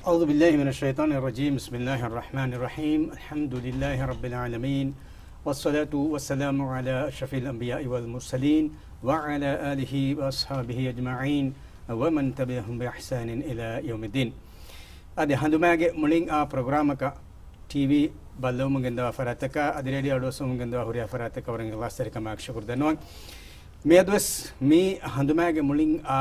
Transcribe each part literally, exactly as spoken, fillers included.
أعوذ بالله من الشيطان الرجيم. بسم الله الرحمن الرحيم. الحمد لله رب العالمين. والصلاة والسلام على أشرف الأنبياء والمرسلين وعلى آله وأصحابه أجمعين ومن تبعهم بإحسان إلى يوم الدين. އަދި ހަނދުމާގެ މުޅިން އާ ޕްރޮގްރާމަކަށް ޓީވީ ބައްލަވަމުން ގެންދަވާ ފަރާތަކަށް، އަދި ރޭޑިއޯ އަޑުއައްސަވަމުން ގެންދަވާ ހުރިހާ ފަރާތަކަށް ވަރަށް އިޚްލާޞްތެރިކަމާ އަކު ޝުކުރު ދަންނަވަން. މިއަދުވެސް މި ހަނދުމާގެ މުޅިން އާ،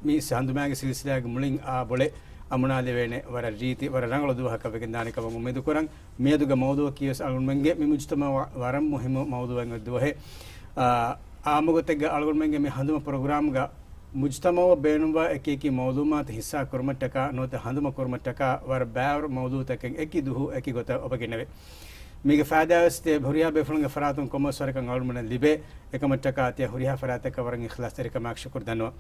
މި ހަނދުމާގެ ސިލްސިލާގެ މުޅިން އާ ބޮޅެ އަމުނާލެވޭނެ ވަރަށް ރީތި، ވަރަށް ރަނގަޅު ދުވަހަކަށް ވެގެންދާނެ ކަމަށް އުއްމީދު ކުރަން. މިއަދުގެ މައުޟޫއަކީ ވެސް އަޅުގަނޑުމެންގެ މި މުޖުތަމަޢަށް ވަ-، ވަރަށް މުހިއްމު މައުޟޫއެއް އޮތް ދުވަހެއް. އާ، އާއްމުގޮތެއްގަ އަޅުގަނޑުމެންގެ މި ހަނދުމަ ޕްރޮގްރާމްގަ މުޖުތަމަޢަށް ބޭނުންވާ އެކި އެކި މައުލޫމާތު ހިއްސާ ކުރުމަށްޓަކާ ނުވަތަ ހަނދުމަ ކުރުމަށްޓަކާ ވަރަށް ބާވަރު މައުޟޫތަކެއް އެކި ދުހު އެކި ގޮތަށް އޮބަގެންނެވެ. މީގެ ފައިދާވެސް ތިޔަ ހުރިހާ ބޭފުޅުންގެ ފަރާތުން ކޮންމެސް ވަރަކަށް އަޅުގަނޑުމެންނަށް ލިބޭ. އެކަމަށްޓަކާ ތިޔަ ހުރިހާ ފަރާތަކަށް ވަރަށް އިޚްލާޞްތެރިކަމާ އަކު ޝުކުރު ދަންނަވަން.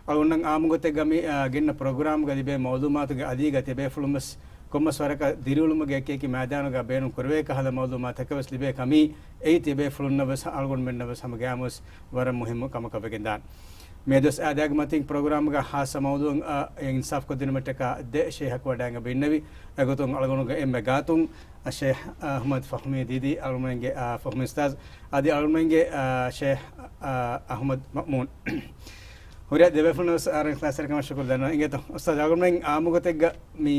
އަޅުގަނޑަށް އާއްމުގޮތެއްގަ މި، އާ، ގެންނަ ޕްރޮގްރާމްގަ ލިބޭ މައުލޫމާތުގެ އަލީގަ ތިޔަބޭފުޅުންވެސް ކޮންމެސް ވަރަކަށް ދިރިއުޅުމުގެ އެކި އެކި މައިދާނުގަ ބޭނުން ކުރެވޭ ކަހަލަ މައުލޫމާތަކަށް ވެސް ލިބޭ ކަމީ، އެއީ ތިޔަބޭފުޅުންނަށް ވެސް އަޅުގަނޑުމެންނަށް ވެސް ހަމަ ގައިމުވެސް ވަރަށް މުހިއްމު ކަމަކަށް ވެގެންދާނެ. މިއަދުވެސް އާދައިގެ މަތިން ޕްރޮގްރާމްގަ ހާއްސަ މައުޟޫއަށް، އާ، އިންސާފް ކޮށްދިނުމަށްޓަކާ ދެ ޝޭޚަކު ވަޑައިގެން އިންނެވި. އެގޮތުން އަޅުގަނޑުގެ އެންމެ ގާތުން އައްޝޭޚް އަޙްމަދު ފަހުމީ ދީދީ، އަޅުގަނޑުގެ، އާ، ފަހުމީ އުސްތާޛު، އަދި އަޅުގަނޑުގެ، އާ، ޝޭޚް، އާ، އަޙްމަދު މައުމޫން. ހުރިހާ ދެބޭފުޅުން ވެސް ވަރަށް އިޚްލާޞްތެރިކަމާ ޝުކުރު ދަންނަވަން. އިނގޭތޯ އުސްތާޛު، އަޅުގަނޑުމެން އާއްމުގޮތެއްގަ މި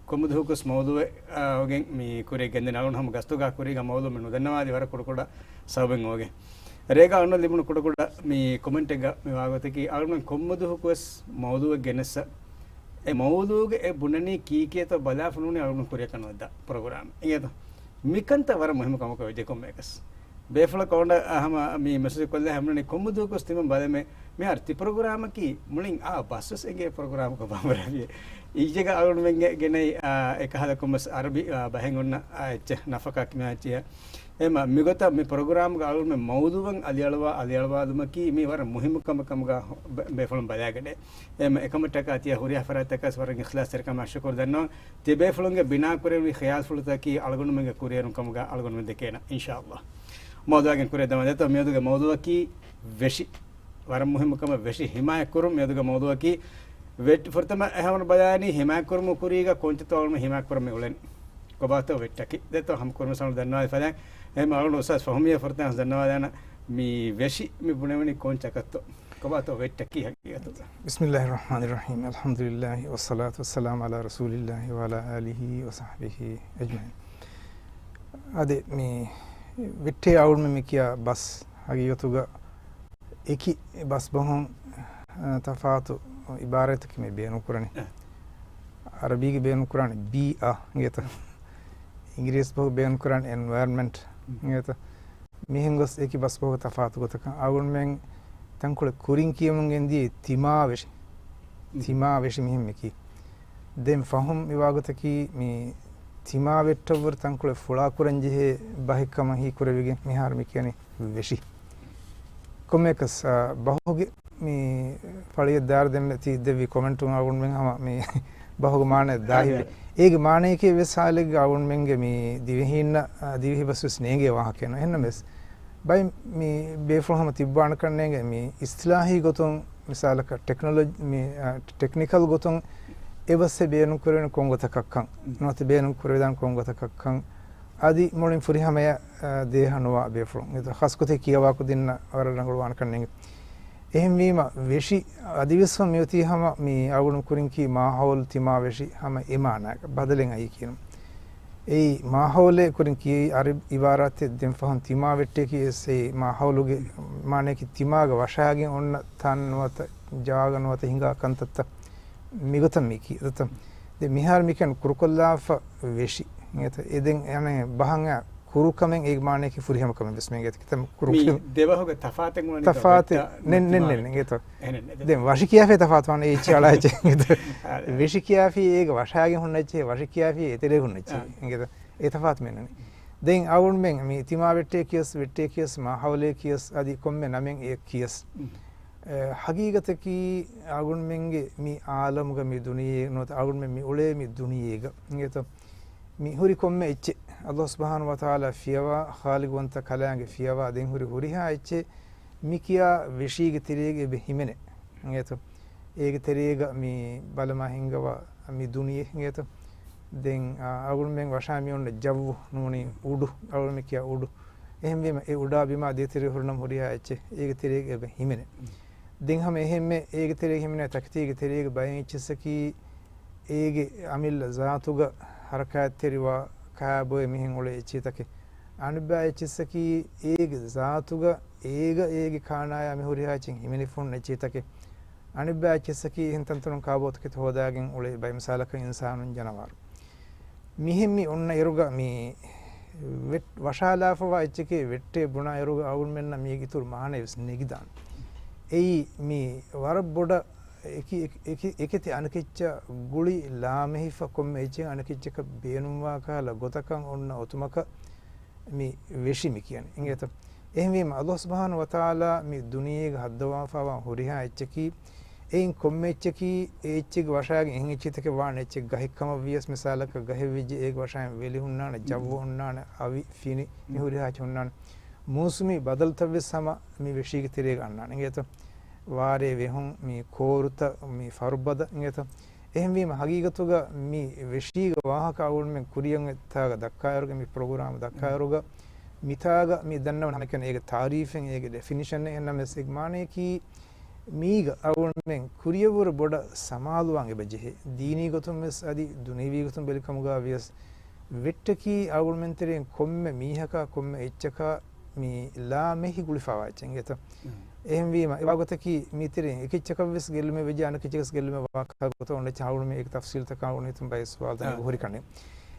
ކޮންމެ ދުވަހަކުވެސް މައުޟޫއެއް، އާ، އޮގެން މި ކުރިއަށް ގެންދަނީ. އަޅުގަނޑު ހަމަ ގަސްތުގަ ކުރީގަ މައުޟޫ މި ނުދަންނަވާ އަދި ވަރަށް ކުޑަކުޑަ ސަބަބެއް އޮވެގެން. ރޭގަ އަޅުގަނޑަށް ލިބުނު ކުޑަކުޑަ މި ކޮމެންޓެއްގަ މި ވާގޮތަކީ، އަޅުގަނޑު ކޮންމެ ދުވަހަކުވެސް މައުޟޫއެއް ގެނެއްސަ، އެ މައުޟޫގެ އެ ބުނަނީ ކީކޭތޯ ބަލާފަ ނޫނީ އަޅުގަނޑު ކުރިއަކަށް ނުވައްދާ ޕްރޮގްރާމް. އިނގޭތޯ؟ މިކަންތައް ވަރަށް މުހިއްމު ކަމަކަށް ވެއްޖެ ކޮންމެއަކަސް. ބޭފުޅަކަށް އޮންނަ ހަމަ މި މެސެޖް ކޮށްލާ ހަމަނުނީ ކޮންމެ ދުވަހަކުވެސް ތިމަން ބަލަމޭ. މިހާރު ތި ޕްރޮގްރާމަކީ މުޅިން އާ ބަސްވެސް އެނގޭ ޕްރޮގްރާމަކަށް ބަނބަރާވިޔޭ. އިއްޔެގަ އަޅުގަނޑުމެންގެ ގެނައި، އާ، އެކަހަލަ ކޮންމެސް އަރަބި، އާ، ބަހެއް އޮންނަ، އާ، އެއްޗެއް ނަފަކާ ކިމާ އެއްޗެއް. އެމަ މިގޮތަށް މި ޕްރޮގްރާމްގަ އަޅުގަނޑުމެން މައުޟޫއަށް އަލިއަޅުވާ، އަލިއަޅުވާލުމަކީ މީ ވަރަށް މުހިއްމު ކަމެއް ކަމުގަ ބޭ-، ބޭފުޅުން ބަލާގަޑޭ. އެމަ އެކަމަށްޓަކާ ތިޔަ ހުރިހާ ފަރާތްތަކަސް ވަރަށް އިޚްލާޞްތެރިކަމާ ޝުކުރު ދަންނަވަން. ތިޔަބޭފުޅުންގެ ބިނާކުރެއްވި ޚިޔާލުފުޅުތަކީ އަޅުގަނޑުމެންގެ ކުރިއެރުން ކަމުގަ އަޅުގަނޑުމެން ދެކޭނަ، އިންޝާﷲ. މައުޟޫއަށް ގެން ކުރިއަށް ދަމާ ދޭތޯ. މިއަދުގެ މައުޟޫއަކީ ވެށި. ވަރަށް މުހިއްމު ކަމަށް ވެށި ހިމާޔަތްކުރުން މިއަދުގެ މައުޟޫއަކީ. ވެ-، ފުރަތަމަ އެހަމަނު ބަލާނީ ހިމާޔަތްކުރުމުގެ ކުރީގަ ކޮންޗެއްތޯ އަޅުގަނޑު ހިމާޔަތްކުރަން މި އުޅެނީ. ކޮބާތޯ ވެއްޓަކީ. ދެތޯ ހަމަ ކުރިމަސް އަޅުގަނޑު ދަންނަވާލި ފަދައިން. އެހެން އަޅުގަނޑު އުސްތާޛު ފަހުމީއަށް ފުރަތަމަ ދަންނަވާލާނަ މި ވެށި މި ބުނެވުނީ ކޮންޗަކަށްތޯ؟ ކޮބާތޯ ވެއްޓަކީ ހަގީގަތުގަ؟ بسم الله الرحمن الرحيم. الحمد لله والصلاة والسلام على رسول الله وعلى آله وصحبه أجمعين. އަދި މި ވެއްޓޭ އަޅުގަނޑުމެން މި ކިޔާ ބަސް ހަގީގަތުގަ އެކި ބަސްބަހުން، އަ، ތަފާތު އިބާރާތަކެއް މި ބޭނުންކުރަނީ. އަ. އަރަބީގެ ބޭނުންކުރާނީ ބީއާ އިނގޭތަ؟ އިނގިރޭސި ބަހުގެ ބޭނުންކުރާނީ އެންވަޔަރމަންޓް އިނގޭތަ؟ މިހެން ގޮސް އެކި ބަސްބަހުގެ ތަފާތު ގޮތަކަށް އަޅުގަނޑުމެން ތަންކޮޅެއް ކުރިން ކިޔަމުން ގެންދިޔައީ ތިމާވެށި. ތިމާވެށި މިހެން މިކީ. ދެން ފަހުން މި ވާގޮތަކީ މި ތިމާ ވެއްޓަށްވުރެ ތަންކޮޅެއް ފުޅާކުރަން ޖެހޭ ބަހެއް ކަމަށް ހީކުރެވިގެން މިހާރު މި ކިޔަނީ ވެށި. ކޮންމެއަކަސް، އާ، ބަހުގެ މި ފަޅިއަށް ދާއިރު ދެންމެ ތި ދެއްވި ކޮމެންޓުން އަޅުގަނޑުމެން ހަމަ މި ބަހުގެ މާނައަށް ދާހިވެ. އާ، އޭގެ މާނަޔަކީ ވެސް ހާލެއްގަ އަޅުގަނޑުމެންގެ މި ދިވެހީންނަށް، އާ، ދިވެހި ބަސް ވެސް ނޭނގޭ ވާހަކައެއް ނޫން. އެހެންނަމަވެސް ބައެއް މި ބޭފުޅުން ހަމަ ތިއްބާނަކަށް ނޭނގެ މި އިސްތިލާހީ ގޮތުން މިސާލަކަށް ޓެކްނޮލޮޖި، މި، އާ، ޓެކްނިކަލް ގޮތުން އެ ބަސްއެއް ބޭނުން ކުރެވޭނެ ކޮން ގޮތަކަށްކަން، ނުވަތަ ބޭނުން ކުރެވިދާނެ ކޮން ގޮތަކަށްކަން، އަދި މުޅިން ފުރިހަމަޔަށް، އާ، ދޭހަ ނުވާ ބޭފުޅުން. އެ ޚާއްޞަ ގޮތެއް ކިޔަވާ ކުދިންނަށް ވަރަށް ރަނގަޅުވާނެކަން ނޭނގެ. އެހެންވީމަ، ވެށި އަދިވެސް މިއޮތީ ހަމަ މި އަޅުގަނޑު ކުރިން ކީ މާހައުލު ތިމާ ވެށި ހަމަ އެ މާނައަކަށް ބަދަލެއް އައީ ކިޔަން. އެއީ މާހައުލޭ ކުރިން ކިޔައި އަރަބި އިބާރާތެއް ދެން ފަހުން ތިމާ ވެއްޓޭ ކިޔަސް އެއީ މާހައުލުގެ މާނަޔަކީ ތިމާގަ ވަށާގެން އޮންނަ ތަން ނުވަތަ ޖާގަ ނުވަތަ ހިނގާ ކަންތައްތައް މިގޮތަށް މި ކިޔަތަ. ދެ މިހާރު މިކަން ކުރުކޮށްލާފަ ވެށި. އެތަ އެދެން އަނެ ބަހަން ކުރުކަމެއް އޭގެ މާނަޔަކީ ފުރިހަމަކަމެއް ވެސް މި އިނގޭތަ. ކިތަ ކުރު މި ދެބަހުގެ ތަފާތެއް ވަނީ ތަފާތެއް ނެ-، ނެ-، ނެ-، ނެ-، އިނގޭތަ. ދެން ވަށި ކިޔާފި ތަފާތު ވާނެ އެއްޗެއް އަޅާ އެއްޗެއް. ވެށި ކިޔާފި އޭގެ ވަށާގެން ހުންނަ އެއްޗެއް، ވަށި ކިޔާފި އެތެރޭ ހުންނަ އެއްޗެއް. އާ. އިނގޭތަ. އެ ތަފާތު މެންނަނީ. ދެން އަޅުގަނޑުމެން މި ތިމާ ވެއްޓޭ ކިޔަސް، ވެއްޓޭ ކިޔަސް، މާހައުލޭ ކިޔަސް، އަދި ކޮންމެ ނަމެއް އެ ކިޔަސް. އެ، ހަގީގަތަކީ އަޅުގަނޑުމެންގެ މި އާލަމުގަ މި ދުނިޔެ ނުވަތަ އަޅުގަނޑުމެން މި އުޅޭ މި ދުނިޔޭގަ. އިނގޭތަ. މި ހުރި ކޮންމެ އެއްޗެއް ﷲ ސުބްޙާނަހޫ ވަތަޢާލާ ފިޔަވާ، ޚާލިޤުވަންތަ ކަލާނގެ ފިޔަވާ، ދެން ހުރި ހުރިހާ އެއްޗެއް މި ކިޔާ ވެށީގެ ތެރޭގަ އެބަ ހިމެނޭ. އިނގޭތަ. އޭގެ ތެރޭގަ މި ބަލަމާ ހިންގަވާ، މި ދުނިޔެ އިނގޭތަ؟ ދެން، އާ، އަޅުގަނޑުމެން ވަށާ މި އޮންނަ ޖައްވު ނޫނީ އުޑު، އަޅުގަނޑުމެން ކިޔާ އުޑު. އެހެންވީމަ އެ އުޑާ ބިމާ ދޭތެރޭ ހުރިނަމަ ހުރިހާ އެއްޗެއް އޭގެ ތެރޭގަ އެބަ ހިމެނޭ. ދެން ހަމަ އެހެންމެ އޭގެ ތެރޭ ހިމެނޭ ތަކެތީގެ ތެރޭގަ ބައެއް އެއްޗިއްސަކީ އޭގެ އަމިއްލަ ޒާތުގަ ހަރަކާތްތެރިވާ ކާބޮއެ މިހެން އުޅޭ އެއްޗިތަކެއް. އަނެއްބައި އެއްޗިއްސަކީ އޭގެ ޒާތުގަ އޭގަ އޭގެ ކާނާޔާ މި ހުރިހާ އެއްޗެއް ހިމެނިފަ ހުންނަ އެއްޗިތަކެއް. އަނެއްބައި އެއްޗިއްސަކީ އެހެން ތަންތަނުން ކާބޯތަކެތި ހޯދާގެން އުޅޭ ބައެއް މިސާލަކަށް އިންސާނުން ޖަނަވާރު. މިހެން މި އޮންނަ އިރުގަ މި ވެ-، ވަށާލާފަވާ އެއްޗެކޭ ވެއްޓޭ ބުނާ އިރުގަ އަޅުގަނޑުމެންނަށް މީގެ އިތުރު މާނައެއް ވެސް ނެގިދާނެ. އެއީ މި ވަރަށް ބޮޑަށް އެކި-، އެކި-، އެކި-، އެކެތި އަނެކެއްޗާ ގުޅި ލާމެހިފަ ކޮންމެ އެއްޗެއް އަނެކެއްޗަކަށް ބޭނުންވާ ކަހަލަ ގޮތަކަށް އޮންނަ އޮތުމަކަށް މި ވެށި މި ކިޔަނީ. އިނގޭތަ؟ އެހެންވީމަ، އަﷲ ސުބްޙާނަހޫ ވަތަޢާލާ މި ދުނިޔޭގަ ހައްދަވާފަވާ ހުރިހާ އެއްޗަކީ، އެއިން ކޮންމެ އެއްޗަކީ އެ އެއްޗެއްގެ ވަށާގެން އެހެން އެއްޗިތަކެއް ވާނެ އެއްޗެއް ގަހެއް ކަމަށް ވިޔަސް، މިސާލަކަށް ގަހެއް ވެއްޖެ އޭގެ ވަށާއިން ވެލި ހުންނާނެ، ޖައްވު ހުންނާނެ، އަވި ފިނި މި ހުރިހާ އެއްޗެއް ހުންނާނެ. މޫސުމީ ބަދަލުތައް ވެސް ހަމަ މި ވެށީގެ ތެރޭގަ އަންނާނެ. އިނގޭތަ؟ ވާރޭ ވެހުން، މި ކޯރުތައް، މި ފަރުބަދަ، އިނގޭތަ؟ އެހެންވީމަ، ހަގީގަތުގަ މި ވެށީގެ ވާހަކަ އަޅުގަނޑުމެން ކުރިއަށް އެތާގަ ދައްކާއިރުގަ، މި ޕްރޮގްރާމް ދައްކާއިރުގަ، މިތާގަ މި ދަންނަވަން ހަމަކަން އޭގެ ތާރީފެއް، އޭގެ ޑެފިނިޝަނެއް އެހެންނަމަވެސް، އޭގެ މާނަޔަކީ މީގަ އަޅުގަނޑުމެން ކުރިއަށްވުރެ ބޮޑަށް ސަމާލުވާން އެބަ ޖެހޭ. ދީނީ ގޮތުން ވެސް އަދި ދުނިޔަވީ ގޮތުން ބެލި ކަމުގަ ވިޔަސް، ވެއްޓަކީ އަޅުގަނޑުމެން ތެރެއިން ކޮންމެ މީހަކާ ކޮންމެ އެއްޗަކާ މި ލާމެހި ގުޅިފަވާ އެއްޗެއް އިނގޭތަ؟ އެހެންވީމަ، އެވާގޮތަކީ މިތެރެއިން އެކެއްޗަކަށްވެސް ގެއްލުމެއް ވެއްޖެ، އަނެކެއްޗަކަސް ގެއްލުމެއް ވާކަށް ގޮތަށް އޮންނަ އަޅުގަނޑުމެން އޭގެ ތަފްސީލްތަކާ އުނިތުން ބައެއް ސުވާލުތައް އާ. ހުރި ކަންނޭނގެ.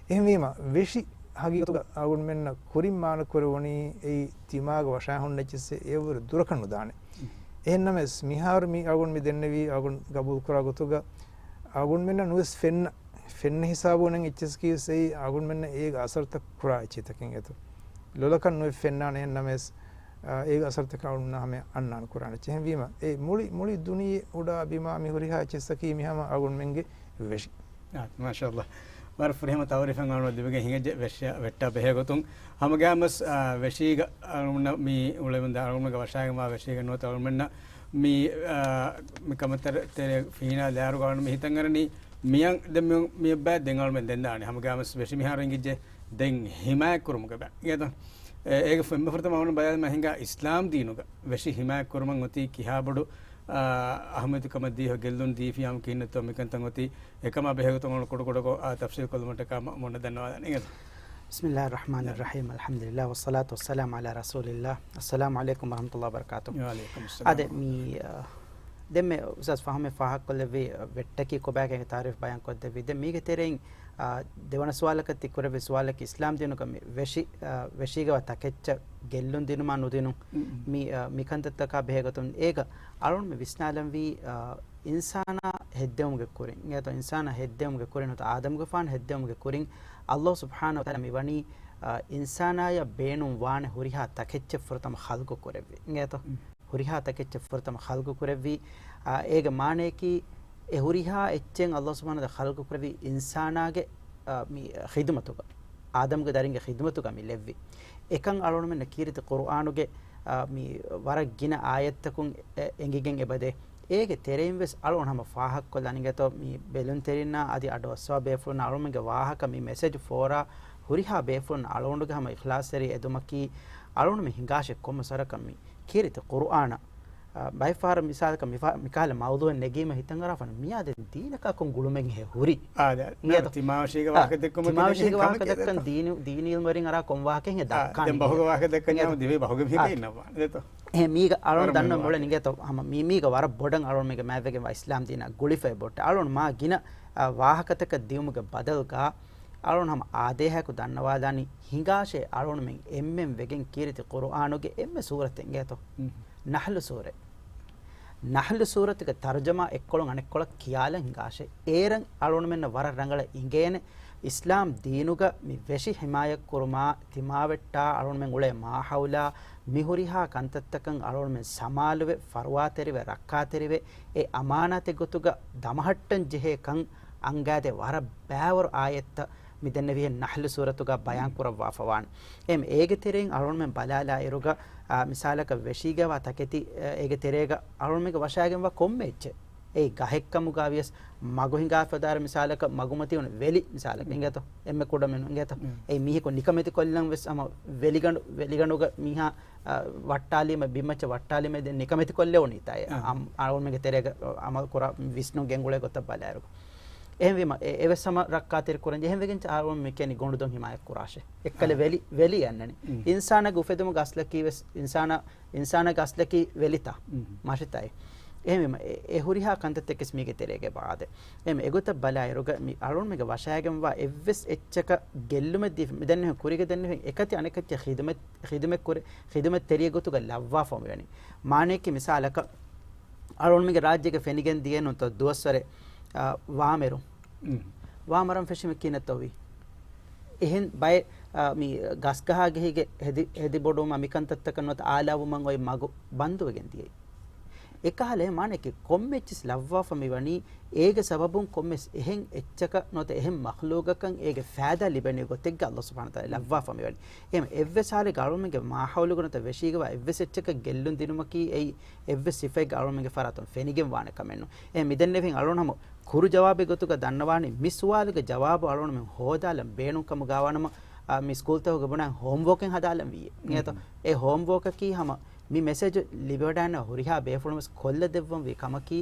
އެހެންވީމަ، ވެށި ހަގީގަތުގަ އަޅުގަނޑުމެންނަށް ކުރިން މާނަ ކުރެވުނީ އެއީ ތިމާގެ ވަށާ ހުންނަ އެއްޗިއްސެއް އެއަށްވުރެ ދުރަކަށް ނުދާނެ. އެހެންނަމަވެސް، މިހާރު މި އަޅުގަނޑު މި ދެންނެވީ އަޅުގަނޑު ގަބޫލުކުރާ ގޮތުގަ އަޅުގަނޑުމެންނަށް ނުވެސް ފެންނަ، ފެންނަ ހިސާބުން އެއްޗިއްސަކީ ވެސް އެއީ އަޅުގަނޑުމެންނަށް އޭގެ އަސަރުތައް ކުރާ އެއްޗިތަކެއް އިނގޭތަ؟ ލޮލަކަށް ނުވެސް ފެންނާނެ. އެހެންނަމަވެސް، އާ، އޭގެ އަސަރުތަކަށް އަޅުގަނޑު ހަމަ އަންނާނެ ކުރާނެ. އެހެންވީމަ، އެ މުޅި، މުޅި ދުނިޔެ އުޑާ ބިމާ މި ހުރިހާ އެއްޗިއްސަކީ މި ހަމަ އަޅުގަނޑުމެންގެ ވެށި. އާ، މާޝާﷲ. ވަރަށް ފުރިހަމަ ތައުރީފެއް އަޅުގަނޑު ލިބިގެން ހިނގައްޖެ ވެށި ވެއްޓާ ބެހޭ ގޮތުން. ހަމަގައިމުވެސް، އާ، ވެށީގަ އަޅުގަނޑު މި އުޅެމުންދާ އަޅުގަނޑުގެ ވަށާގެންވާ ވެށީގަ ނުވަތަ އަޅުގަނޑުމެންނަށް މި، އާ، މި ކަމަށް ތެރެ، ތެރެ ފީނާ ލާރުގަ އަޅުގަނޑު މި ހިތަށް އަރަނީ މިއަށް ދެން މި، މި އެއްބައި ދެން އަޅުމެން ދެން ދާނެ. ހަމަގައިމުވެސް ވެށި މިހާރު އިނގިއްޖެ ދެން ހިމާޔަތް ކުރުމުގެ ބައި. އޭތަ؟ އޭގެ ފެންމެ ފުރަތަމަ އަޅުގަނޑު ބަލާލީމަ ހިނގާ އިސްލާމް ދީނުގަ ވެށި ހިމާޔަތް ކުރުމަށް އޮތީ ކިހާ ބޮޑު، އާ، އަހައްމިއްޔަތު ކަމަށް ދީފަ ގެއްލުން ދީފިޔާމު ކިހިނެއްތޯ މިކަންތައް އޮތީ. އެކަމާ ބެހޭގޮތުން އަޅުގަނޑު ކުޑަކުޑަކޮށް، އާ، ތަފްސީލް ކޮށްލުމަށްޓަކާ މަ-، މޮންނަ ދަންނަވާލާނެ. އިނގޭތަ؟ بسم الله الرحمن الرحيم. الحمد لله والصلاة والسلام على رسول الله. السلام عليكم ورحمة الله وبركاته. ވަޢަލައިކުމުއްސަލާމް. އާދެ، މި، އާ، ދެންމެ އުސްތާޛް ފަހުމެއް ފާހަގަކޮށްލެއްވި، އާ، ވެއްޓަކީ ކޮބާކަން ތާރީފް ބަޔާން ކޮށްދެއްވި. ދެން މީގެ ތެރެއިން، އާ، ދެވަނަ ސުވާލަކަށް ތި ކުރެއްވި ސުވާލަކީ އިސްލާމް ދީނުގަ މި ވެށި، އާ، ވެށީގަވާ ތަކެއްޗަށް ގެއްލުން ދިނުމާ ނުދިނުން މި، އާ، މި ކަންތައްތަކާ ބެހޭގޮތުން އޭގަ އަޅުން މި ވިސްނާލަންވީ، އާ، އިންސާނާ ހެއްދެވުމުގެ ކުރިން، އިނގޭތޯ އިންސާނާ ހެއްދެވުމުގެ ކުރިން ނުވަތަ އާދަމުގެފާނު ހެއްދެވުމުގެ ކުރިން އަﷲ ސުބްޙާނަހޫ ވަތަޢާލާ މިވަނީ، އާ، އިންސާނާޔަށް ބޭނުން ވާނެ ހުރިހާ ތަކެއްޗެއް ފުރަތަމަ ޚަލްޤު ކުރެއްވި. އިނގޭތޯ؟ ހުރިހާ ތަކެއްޗެއް ފުރަތަމަ ޚަލްޤު ކުރެއްވީ. އާ، އޭގެ މާނަޔަކީ، އެ ހުރިހާ އެއްޗެއް އަﷲ ސުބްޙާނަހޫ ވަތަޢާލާ ޚަލްޤު ކުރެއްވީ އިންސާނާގެ، އާ، މި ޚިދުމަތުގަ، އާދަމްގެ ދަރިންގެ ޚިދުމަތުގަ މި ލެއްވި. އެކަން އަޅުގަނޑުމެންނަށް ކީރިތި ޤުރުއާނުގެ، އާ، މި ވަރަށް ގިނަ އާޔަތްތަކުން އެ-، އެނގިގެން އެބަދޭ. އޭގެ ތެރެއިން ވެސް އަޅުގަނޑު ހަމަ ފާހަގަކޮށްލާނެ އިނގޭތޯ މި ބެލުންތެރިންނާ އަދި އަޑުއައްސަވާ ބޭފުޅުންނާ އަޅުގަނޑުމެންގެ ވާހަކަ މި މެސެޖް ފޯރާ ހުރިހާ ބޭފުޅުން އަޅުގަނޑުގެ ހަމަ އިޚްލާޞްތެރި އެދުމަކީ އަޅުގަނޑު މި ހިނގާށޭ ކޮންމެ ސޮރަކަށް މި ކީރިތި ޤުރުއާނަށް، އާ، ބައެއް ފަހަރަށް މިސާލަކަށް މިފަ-، މިކަހަލަ މައުޟޫއެއް ނެގީމަ ހިތަށް އަރާފަން މިއާ ދެން ދީނަކާ ކޮން ގުޅުމެއް ހޭ ހުރީ؟ އާ، ދެ-، އިނގޭތޯ؟ ތިމާވެށީގެ އާ، ވާހަކަ ދެއްކުމަށް ތިމާވެށީގެ ވާހަކަ ދެއްކަން ދީނީ، ދީނީ އިލްމުވެރިން އަރާ ކޮން ވާހަކައެއް ހޭ ދައްކާނީ؟ ދެން ބަހުގެ ވާހަކަ ދެއްކަން އިނގޭތޯ؟ މި ދެތޯ؟ އެހެން މީގަ އަޅުން ދަންނަ މޮޅެ އިނގޭތޯ؟ ހަމަ މީ، މީގަ ވަރަށް ބޮޑަށް އަޅުން މީގަ މާތްވެގެންވާ އިސްލާމް ދީނާ ގުޅިފައި ބޮއްޓެ. އަޅުން މާ ގިނަ، އާ، ވާހަކަތަކަށް ދިޔުމުގެ ބަދަލުގަ އަޅުން ހަމަ އާދޭހައަކު ދަންނަވާލާނީ ހިނގާށޭ އަޅުންމެން އެންމެން ވެގެން ކީރިތި ޤުރުއާނުގެ އެންމެ ސޫރަތެއް އިނގޭތޯ؟ ނަޙްލު ސޫރަ. ނަޙްލު ސޫރަތުގެ ތަރުޖަމާ އެއްކޮޅުން އަނެއްކޮޅަށް ކިޔާލަން ހިނގާށޭ. އޭރަށް އަޅުންމެންނަށް ވަރަށް ރަނގަޅަށް އިނގޭނެ އިސްލާމް ދީނުގަ މި ވެށި ހިމާޔަތްކުރުމާ، ތިމާވެއްޓާ އަޅުންމެން އުޅޭ މާހައުލާ، މި ހުރިހާ ކަންތައްތަކަށް އަޅުންމެން ސަމާލުވެ، ފަރުވާތެރިވެ، ރައްކާތެރިވެ، އެ އަމާނާތެއް ގޮތުގަ ދަމަހައްޓަން ޖެހޭ ކަން އަންގާދޭ ވަރަށް ބައިވަރު އާޔަތްތައް މި ދެންނެވިހެން ނަޙްލު ސޫރަތުގަ ބަޔާން ކުރައްވާފަވާނެ. އެހެން އޭގެ ތެރެއިން އަޅުންމެން ބަލާލާ އިރުގަ، އާ، މިސާލަކަށް ވެށީގަވާ ތަކެތި، އާ، އޭގެ ތެރޭގަ އަޅުންމެންގެ ވަށާގެންވާ ކޮންމެ އެއްޗެއް، އެއީ ގަހެއްކަމުގަ ވިޔަސް މަގު ހިނގާފަ ދާއިރު މިސާލަކަށް މަގުމަތީ ވަނީ ވެލި މިސާލަކަށް އިނގޭތޯ؟ އެންމެ ކުޑަމިނުން އިނގޭތޯ؟ އެއީ މީހަކު ނިކަމެތިކޮށްލަން ވެސް ހަމަ ވެލިގަނޑު، ވެލިގަނޑުގަ މީހާ، އަ، ވައްޓާލީމަ، ބިންމައްޗަށް ވައްޓާލީމަ ދެން ނިކަމެތިކޮށްލެވުނީތާ އެ އަ-، އަޅުގަނޑުމެންގެ ތެރޭގަ އަމަލު ކުރާ ވިސްނުން ގެންގުޅޭ ގޮތަށް ބަލާއިރު. އެހެންވީމަ، އެ، އެވެސް ހަމަ ރައްކާތެރި ކުރަން. އެހެންވެގެން އަޅުގަނޑު މި ކިޔަނީ ގޮނޑުދޮން ހިމާޔަތް ކުރާށޭ. އެއްކަލަ އާ. ވެލި، ވެލި އަންނަނީ. އިންސާނާގެ އުފެދުމުގެ އަސްލަކީ ވެސް އިންސާނާ، އިންސާނާގެ އަސްލަކީ ވެލިތާ، މަށިތާއޭ. އެހެންވީމަ، އެ، އެ ހުރިހާ ކަންތައްތަކެސް މީގެ ތެރޭގަ ވާދޭ. އެހެން އެގޮތަށް ބަލާއިރުގަ މި އަޅުގަނޑުމެންގެ ވަށައިގެންވާ އެއްވެސް އެއްޗަކަށް ގެއްލުމެއް ދީފަ، މި ދެންނެވި ކުރީގަ ދެންނެވި އެކަތި އަނެކަތި ޚިދުމަތް، ޚިދުމަތް ކުރި، ޚިދުމަތް ތެރިއެއް ގޮތުގަ ލައްވާފަ މިވަނީ. މާނަޔަކީ މިސާލަކަށް އަޅުގަނޑުމެންގެ ރާއްޖޭގަ ފެނިގެން ދިޔައިނުންތޯ ދުވަސްވަރެއް، އާ، ވާމެރުން. ވާމަރަން ފެށީމަ ކިހިނެއްތޯ ވީ؟ އެހެން ބައެއް، އާ، މި ގަސްގަހާގެހިގެ ހެދި، ހެދިބޮޑުވުމާ މިކަންތައްތަކަށް ނުވަތަ އާލާވުމަށް އޮތް މަގު ބަންދުވެގެން ދިޔައީ. އެކަހަލަ އެ މާނަޔަކީ ކޮންމެއްޗިސް ލައްވާފަ މިވަނީ، އޭގެ ސަބަބުން ކޮންމެސް އެހެން އެއްޗަކަށް ނުވަތަ އެހެން މަޚްލޫގަކަށް އޭގެ ފައިދާ ލިބެނީ ގޮތެއްގަ އައްލާހު ސުބްޙާނަހު ވަތަޢާލާ ލައްވާފަ މިވަނީ. އެހެން އެއްވެސް ހާލެއްގަ އަޅުގަނޑުމެންގެ މާހައުލުގަ ނުވަތަ ވެށީގަވާ އެއްވެސް އެއްޗަކަށް ގެއްލުން ދިނުމަކީ އެއީ އެއްވެސް ސިފައެއްގަ އަޅުގަނޑުމެންގެ ފަރާތުން ފެނިގެން ވާނެ ކަމެއް ނޫން. އެ މިދެންނެވިން އަޅުގަނޑު ހަމަ ކުރު ޖަވާބެއް ގޮތުގަ ދަންނަވާނީ މި ސުވާލުގެ ޖަވާބު އަޅުގަނޑުމެން ހޯދާލަން ބޭނުން ކަމުގަވާނަމަ، އާ، މި ސްކޫލްތަކުގެ ބުނާ ހޯމްވޯކެއް ހަދާލަން ވީއޭ. އިނގޭތޯ؟ އެ ހޯމްވޯކަކީ ހަމަ މި މެސެޖު ލިބިވަޑައިން ހުރިހާ ބޭފުޅުން ވެސް ކޮށްލަ ދެއްވަން ވީ ކަމަކީ،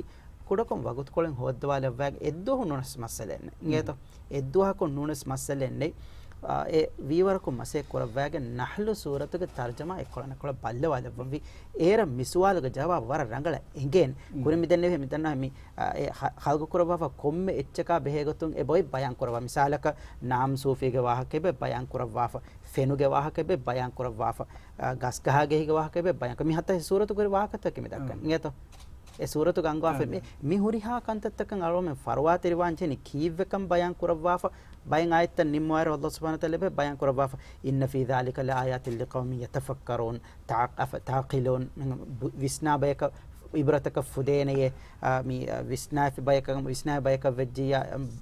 ކުޑަކޮށް ވަގުތުކޮޅެއް ހޯއްދަވާލައްވާ އެއްދުވަހު ނޫނަސް މައްސަލައެއް ނެތް. އިނގޭތޯ؟ އެއްދުވަހަކު ނޫނަސް މައްސަލައެއް ނެތް. އާ، އެ ވީވަރަކު މަސޭ ކުރައްވާގެން ނަޙްލު ސޫރަތުގެ ތަރްޖަމާ އެއްކޮޅަށް ނަކޮޅަށް ބައްލަވާލައްވަންވީ. އޭރަށް މި ސުވާލުގެ ޖަވާބު ވަރަށް ރަނގަޅަށް އެނގޭނެ. ކުރިން މިދެންނެވި މިދަންނަ މި، އާ، އެ ހަ-، ހަލްގު ކުރައްވާފަ ކޮންމެ އެއްޗަކާ ބެހޭ ގޮތުން އެ ބޮތް ބަޔާން ކުރައްވާ. މިސާލަކަށް ނާމް ސޫފީގެ ވާހަކައެއް ބަޔާން ކުރައްވާފަ، ފެނުގެ ވާހަކައެއް ބަޔާން ކުރައްވާފަ، އާ، ގަސްގަހާގެހިގެ ވާހަކައެއް ބަޔާން ކުރައްވާފަ. މި ހަތަ ސޫރަތުގެ ވާހަކަތަކެއް މި ދައްކަނީ. އިނގޭތޯ؟ އެ ސޫރަތުގަ އަންގާފަ މި، މި ހުރިހާ ކަންތައްތަކަށް އަޅުގަނޑުމެން ފަރުވާތެރިވާން ޖެހެނީ ކީއްވެކަން ބަޔާން ކުރައްވާފަ، ބައެއް އާޔަތްތައް ނިންމުވާއިރު އައްލާހު ސުބްޙާނަހު ވަތަޢާލާ ބަޔާން ކުރައްވާފަ، إِنَّ فِي ذَلِكَ لَآيَاتٍ لِقَوْمٍ يَتَفَكَّرُونَ، ތާ-، އަފަ-، ތާޤިލޫން، ވިސްނާ ބަޔަކަށް، އިބްރަތަކަށް ފުދޭނެޔޭ، އާ، މި، އާ، ވިސްނާފި ބަޔަކަށް، ވިސްނާ ބަޔަކަށް ވެއްޖިއްޔާ،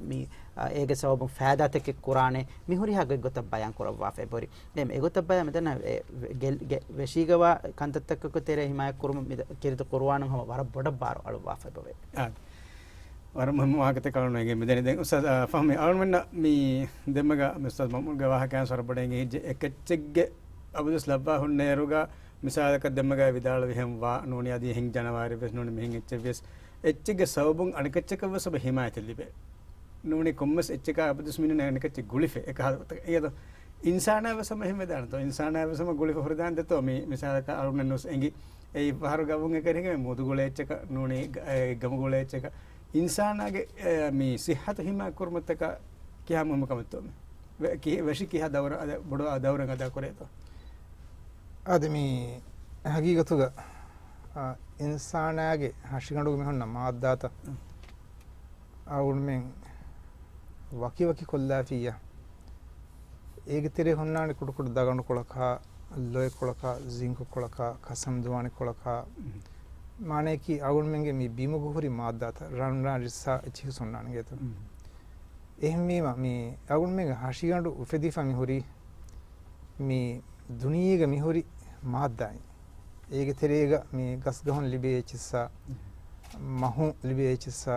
މި، އާ، އޭގެ ސަބަބުން ފައިދާތަކެއް ކުރާނެ، މި ހުރިހާ ގޮތްގޮތަށް ބަޔާން ކުރައްވާފަ އެބަހުރި. ދެން އެގޮތަށް ބަޔާ މިދަންނަ ވެ-، ގެ-، ވެށީގަވާ ކަންތައްތަކަކު ތެރޭ ހިމާޔަތް ކުރުމަށް މި ކީރިތި ޤުރުއާނުން ހަމަ ވަރަށް ބޮޑަށް ބާރު އަޅުއްވާފަ އެބަވޭ. އާ. ވަރަށް މުހިއްމު ވާހަކަތަކެއް އަޅުގަނޑު އެނގޭ މިދެން. ދެން އުސްތާޛް، އާ، ފަހުމީ އަޅުގަނޑުމެންނަށް މި ދެންމެގަ މި އުސްތާޛް މައުމޫންގެ ވާހަކައިން ސޮރަބޮޑަށް އެނގި ހިއްޖެ އެކެއްޗެއްގެ އަބަދުސް ލައްވާ ހުންނައިރުގަ މިސާލަކަށް ދެންމެގަ ވިދާޅުވިހެން ވާ ނޫނީ އަދި ހެން ޖަނަވާރި ވެސް ނޫނީ މިހެން އެއްޗެއް ވެސް އެއްޗެއްގެ ސަބަބުން އަނެކެއްޗަކަށް ވެސް އެބަ ހިމާޔަތެއް ލިބޭ. ނޫނީ ކޮންމެސް އެއްޗަކާ އަބަދުސް މިނޫނީ އަނެކެއްޗެއް ގުޅިފަ އެކަހަލަ ގޮތަކަށް. އެއީ އިންސާނާ ވެސް ހަމަ އެހެން ވެދާނެތޯ؟ އިންސާނާ ވެސް ހަމަ ގުޅިފަ ހުރެދާނެތޯ؟ މި މިސާލަކަށް އަޅުގަނޑު ނުސް އެނގި އެއީ ފަހަރު ގަމުން އެކަނި ހިނގަމޭ މުދު ގުޅޭ އެއްޗަކަށް ނޫނީ ގަ-، އެ ގަމު ގުޅޭ އެއްޗަކަށް. އިންސާނާގެ، އެ، މި ސިއްހަތު ހިމާ ކުރުމަށްޓަކާ ކިހާ މުހިއްމު ކަމެއްތޯ މި؟ ވެ-، ކި-، ވެށި ކިހާ ދައުރަ-، އަދަ-، ބޮޑު އާ ދައުރެއް އަދާ ކުރޭތޯ؟ އަދި މި ހަގީގަތުގަ، އާ، އިންސާނާގެ ހަށިގަނޑުގަ މި ހުންނަ މާއްދާތައް އަޅުގަނޑުމެން ވަކިވަކި ކޮށްލާފިއްޔާ، އޭގެ ތެރޭ ހުންނާނެ ކުޑަކުޑަ ދަގަނޑުކޮޅަކާ، ލޮއެކޮޅަކާ، ޒިންކުކޮޅަކާ، ކަސަންދުވާނިކޮޅަކާ، މާނަޔަކީ އަޅުގަނޑުމެންގެ މި ބިމުގަ ހުރި މާއްދާތައް، ރަންރާ ރިއްސާ އެއްޗިހި ހުންނާނެ އިނގޭތޯ؟ އެހެންވީމަ، މި އަޅުގަނޑުމެންގެ ހަށިގަނޑު އުފެދިފަ މި ހުރީ، މި ދުނިޔޭގަ މި ހުރި މާއްދާއިން. އޭގެ ތެރޭގަ މި ގަސްގަހުން ލިބޭ އެއްޗިއްސާ، މަހު ލިބޭ އެއްޗިއްސާ،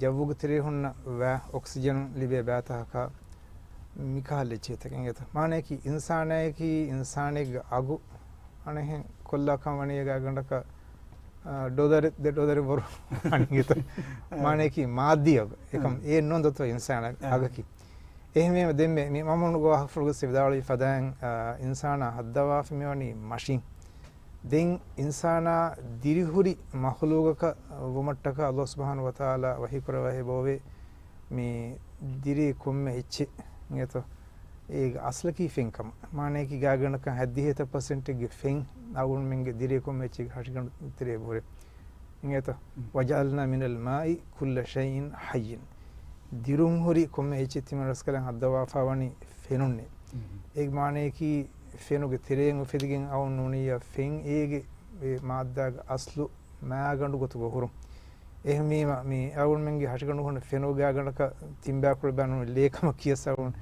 ޖައްވުގެ ތެރޭ ހުންނަ ވައި އޮކްސިޖަން ލިބޭ ބައިތަކަކާ މިކަހަލަ އެއްޗިހިތަކެއް އިނގޭތަ؟ މާނަޔަކީ އިންސާނާޔަކީ އިންސާނެއްގެ އަގު އަނެއްހެން ކޮށްލާކަން ވަނީ ގާތްގަނޑަކަށް، އާ، ޑޮލަރެއް ދެ ޑޮލަރެއް ވަރު ވަނީ އިނގޭތަ؟ މާނަޔަކީ މާއްދީ އަގު. އެކަމް އޭ ނޯންދޯތޯ އިންސާނާ އަގަކީ. އެހެންވީމަ ދެންމެ މި މަމޫނުގެ ވާހަކަފުޅުގަ ވިދާޅުވި ފަދައިން، އާ، އިންސާނާ ހައްދަވާފަ މިވަނީ މަށިން. ދެން އިންސާނާ ދިރިހުރި މަޚްލޫގަކަށް ވުމަށްޓަކާ އައްލާހު ސުބްޙާނަހު ވަތަޢާލާ ވަޙީކުރައްވާ އެބައޮވޭ މި ދިރި ކޮންމެ އެއްޗެއް އިނގޭތޯ؟ އޭގެ އަސްލަކީ ފެންކަމަށް. މާނަޔަކީ ގާތްގަނޑަކަށް ހަތްދިހަ އެތައް ޕަސެންޓެއްގެ ފެން އަޅުގަނޑުމެންގެ ދިރި ކޮންމެ އެއްޗެއްގެ ހަށިގަނޑު ތެރޭ އެބަހުރޭ. އިނގޭތޯ؟ وَجَعَلْنَا مِنَ الْمَاءِ كُلَّ شَيْءٍ حَيٍّ. ދިރުން ހުރި ކޮންމެ އެއްޗެއް ތިމަން ރަސްކަލަން ހައްދަވާފާ ވަނީ ފެނުންނޭ. އޭގެ މާނަޔަކީ ފެނުގެ ތެރެއިން އުފެދިގެން އައުން ނޫނިއްޔާ ފެން އޭގެ އެ މާއްދާގެ އަސްލު މާގަނޑު ގޮތުގަ ހުރުން. އެހެންވީމަ، މި އަޅުގަނޑުމެންގެ ހަށިގަނޑު ހުންނަ ފެނުގާގަނޑަކަށް ތިންބާކުޅަ ބާނުން ލޭކަމަށް ކިޔަސް އަޅުގަނޑު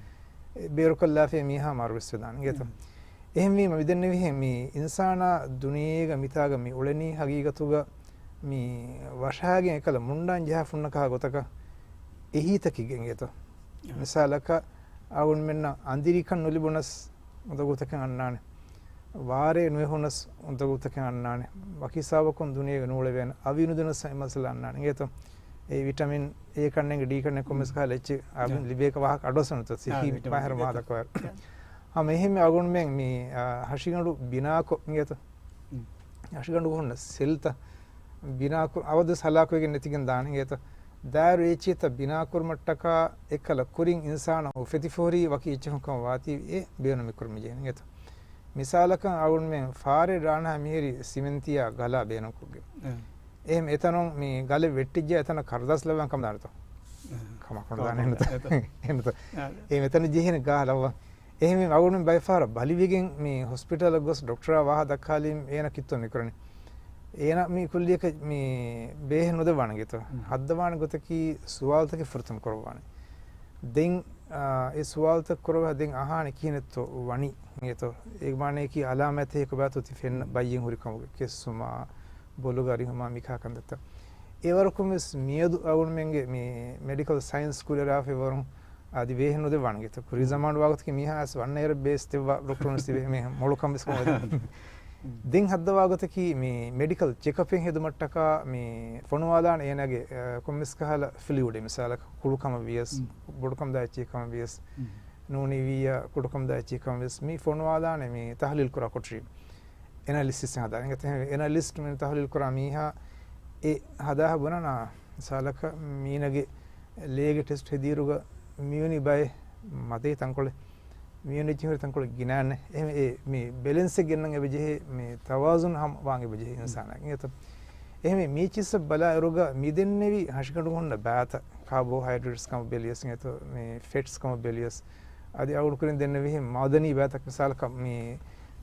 ބޭރުކޮށްލާފައި މީހާ މަރުވެސް ވެދާނެ އިނގޭތަ؟ އެހެންވީމަ، މިދެންނެވިހެން މި އިންސާނާ ދުނިޔޭގަ މިތާގަ މި އުޅެނީ ހަގީގަތުގަ މި ވަށާގެން އެކަލަ މުންޑާން ޖަހާ ފުންނަކާ ގޮތަކަށް އެހީތަކެއްގެ އިނގޭތޯ. އާ. މިސާލަކަށް އަޅުގަނޑުމެންނަށް އަނދިރިކަން ނުލިބުނަސް އުނދަގޫތަކެއް އަންނާނެ. ވާރޭ ނުއެހުނަސް އުނދަގޫތަކެއް އަންނާނެ. ވަކި ހިސާބަކުން ދުނިޔޭގަ ނޫޅެވޭނެ. އަވި ނުދުނަސް އެ މައްސަލަ އަންނާނެ. އިނގޭތޯ. އެ ވިޓަމިން އޭ ކަންނޭނގެ ޑީ ކަންނޭނގެ ކޮންމެސް ކަހަލަ އެއްޗެއް އަވި އާ. ލިބޭކަށް ވާހަކަ އަޑުއައްސަން ތަ ސިހި ވިޓަމިން ބާހެރު އިނގޭތޯ. މާދަކަވާ. އާ. ހަމަ އެހެންމެ އަޅުގަނޑުމެން މި، އާ، ހަށިގަނޑު ބިނާކޮށް އިނގޭތޯ. ހަށިގަނޑުގަ ހުންނަ ސެލްތައް ބިނާކު-، އަވަދު ހަލާކުވެގެން ނެތިގެން ދާނެ އިނގޭތޯ. ދާއިރު އެއްޗިތައް ބިނާކުރުމަށްޓަކާ އެއްކަލަ ކުރިން އިންސާނާ އުފެދިފަހުރީ ވަކި އެއްޗެއް ކަމަށް ވާތީ އެ ބޭނުމިކުރުމަށް ޖެހޭނެ އިނގޭތޯ. މިސާލަކަށް އަޅުގަނޑުމެން ފާރެއް ރާނަހާ މިހިރީ ސިމެންތިއާ ގަލާ ބޭނުންކޮށްގެން. އެ. އެހެން އެތަނުން މި ގަލެއް ވެއްޓިއްޖެ އެތަނަށް ކަރުދާސް ލައްވަން ކަމަށް ދާނެތޯ. އެ. ކަމަކުން ދާނެ އެންނަތޯ. އެންނަތޯ. އެ. އެ އެތަނަށް ޖެހޭނެ ގާ ލައްވަން. އެހެންވީމަ އަޅުގަނޑުމެން ބައެއް ފަހަރަށް ބަލިވެގެން މި ހޮސްޕިޓަލަށް ގޮސް ޑޮކްޓަރާ ވާހަ ދައްކާލީމަ އޭނަ ކިއްތޯ މިކުރަނީ. އޭނަ މި ކުއްލިއަކަށް މި ބޭހެއް ނުދެއްވާނެ އިނގޭތޯ. ހައްދަވާނެ ގޮތަކީ ސުވާލުތަކެއް ފުރަތަމަ ކުރައްވާނެ. ދެން، އާ، އެ ސުވާލުތައް ކުރައްވާ ދެން އަހާނެ ކިހިނެއްތޯ ވަނީ އިނގޭތޯ. އޭގެ މާނަޔަކީ އަލާމާތެއް އެކު ބާތޯ ތި ފެންނަ ބައްޔެއް ހުރި ކަމުގެ ކެއްސުމާ، ބޮލުގަ ރިހުމާ މިކާ ކަންތައްތައް. އެވަރަކުން ވެސް މިއަދު އަޅުގަނޑުމެންގެ މި މެޑިކަލް ސައިންސް ކުރިއަރާފައިވަރުން އަދި ބޭހެއް ނުދެއްވާނެ އިނގޭތޯ. ކުރީ ޒަމާނު ވާގޮތަކީ މީހާ އަސް ވަންނައިރަށް ބޭސް ދެއްވާ ޑޮކްޓަރުން ސިބެ މީހުން މޮޅު ކަން ވެސް ކޮށް ދެން ހައްދަވާ ގޮތަކީ މި މެޑިކަލް ޗެކަޕެއް ހެދުމަށްޓަކާ މި ފޮނުވާލާނެ އޭނާގެ، އަ، ކޮންމެސް ކަހަލަ ފްލޫއިޑެއް މިސާލަކަށް ކުޑަކަމަށް ވިޔަސް، ބޮޑުކަމުގައި އެއްޗެއް ކަމަށް ވިޔަސް، ނޫނީވިއްޔާ ކުޑަކަމުގައި އެއްޗެއް ކަމަށް ވިޔަސް މި ފޮނުވާލާނެ މި ތަހްލީލް ކުރާ ކޮޓަރި. އެނަލިސިސް ހަދާ. އެނގޭތަ އެނަލިސްޓް މި ތަހުލީލް ކުރާ މީހާ އެ ހަދާހަ ބުނަނާ މިސާލަކަށް މީނަގެ ލޭގެ ޓެސްޓް ހެދިއިރުގަ މިވެނި ބައެއް މަދެއް ތަންކޮޅެއް، މިވެނި ޖިހުރި ތަންކޮޅެއް ގިނައިންނެ. އެހެން އެ މި ބެލެންސެއް ގެންނަން އެބަ ޖެހޭ މި ތަވާޒުން ހަމަ ވާން އެބަ ޖެހޭ އިންސާނާ. އެނގޭތަ އެހެން މި އެއްޗިއްސަށް ބަލާއިރުގަ މި ދެންނެވި ހަށިގަނޑު ހުންނަ ބައިތައް ކާބޯހައިޑްރޭޓްސް ކަމަށް ބެލިޔަސް އެނގޭތަ މި ފެޓްސް ކަމަށް ބެލިޔަސް އަދި އަޅުގަނޑު ކުރިން ދެންނެވިހެން މައުދަނީ ބައިތައް މިސާލަކަށް މި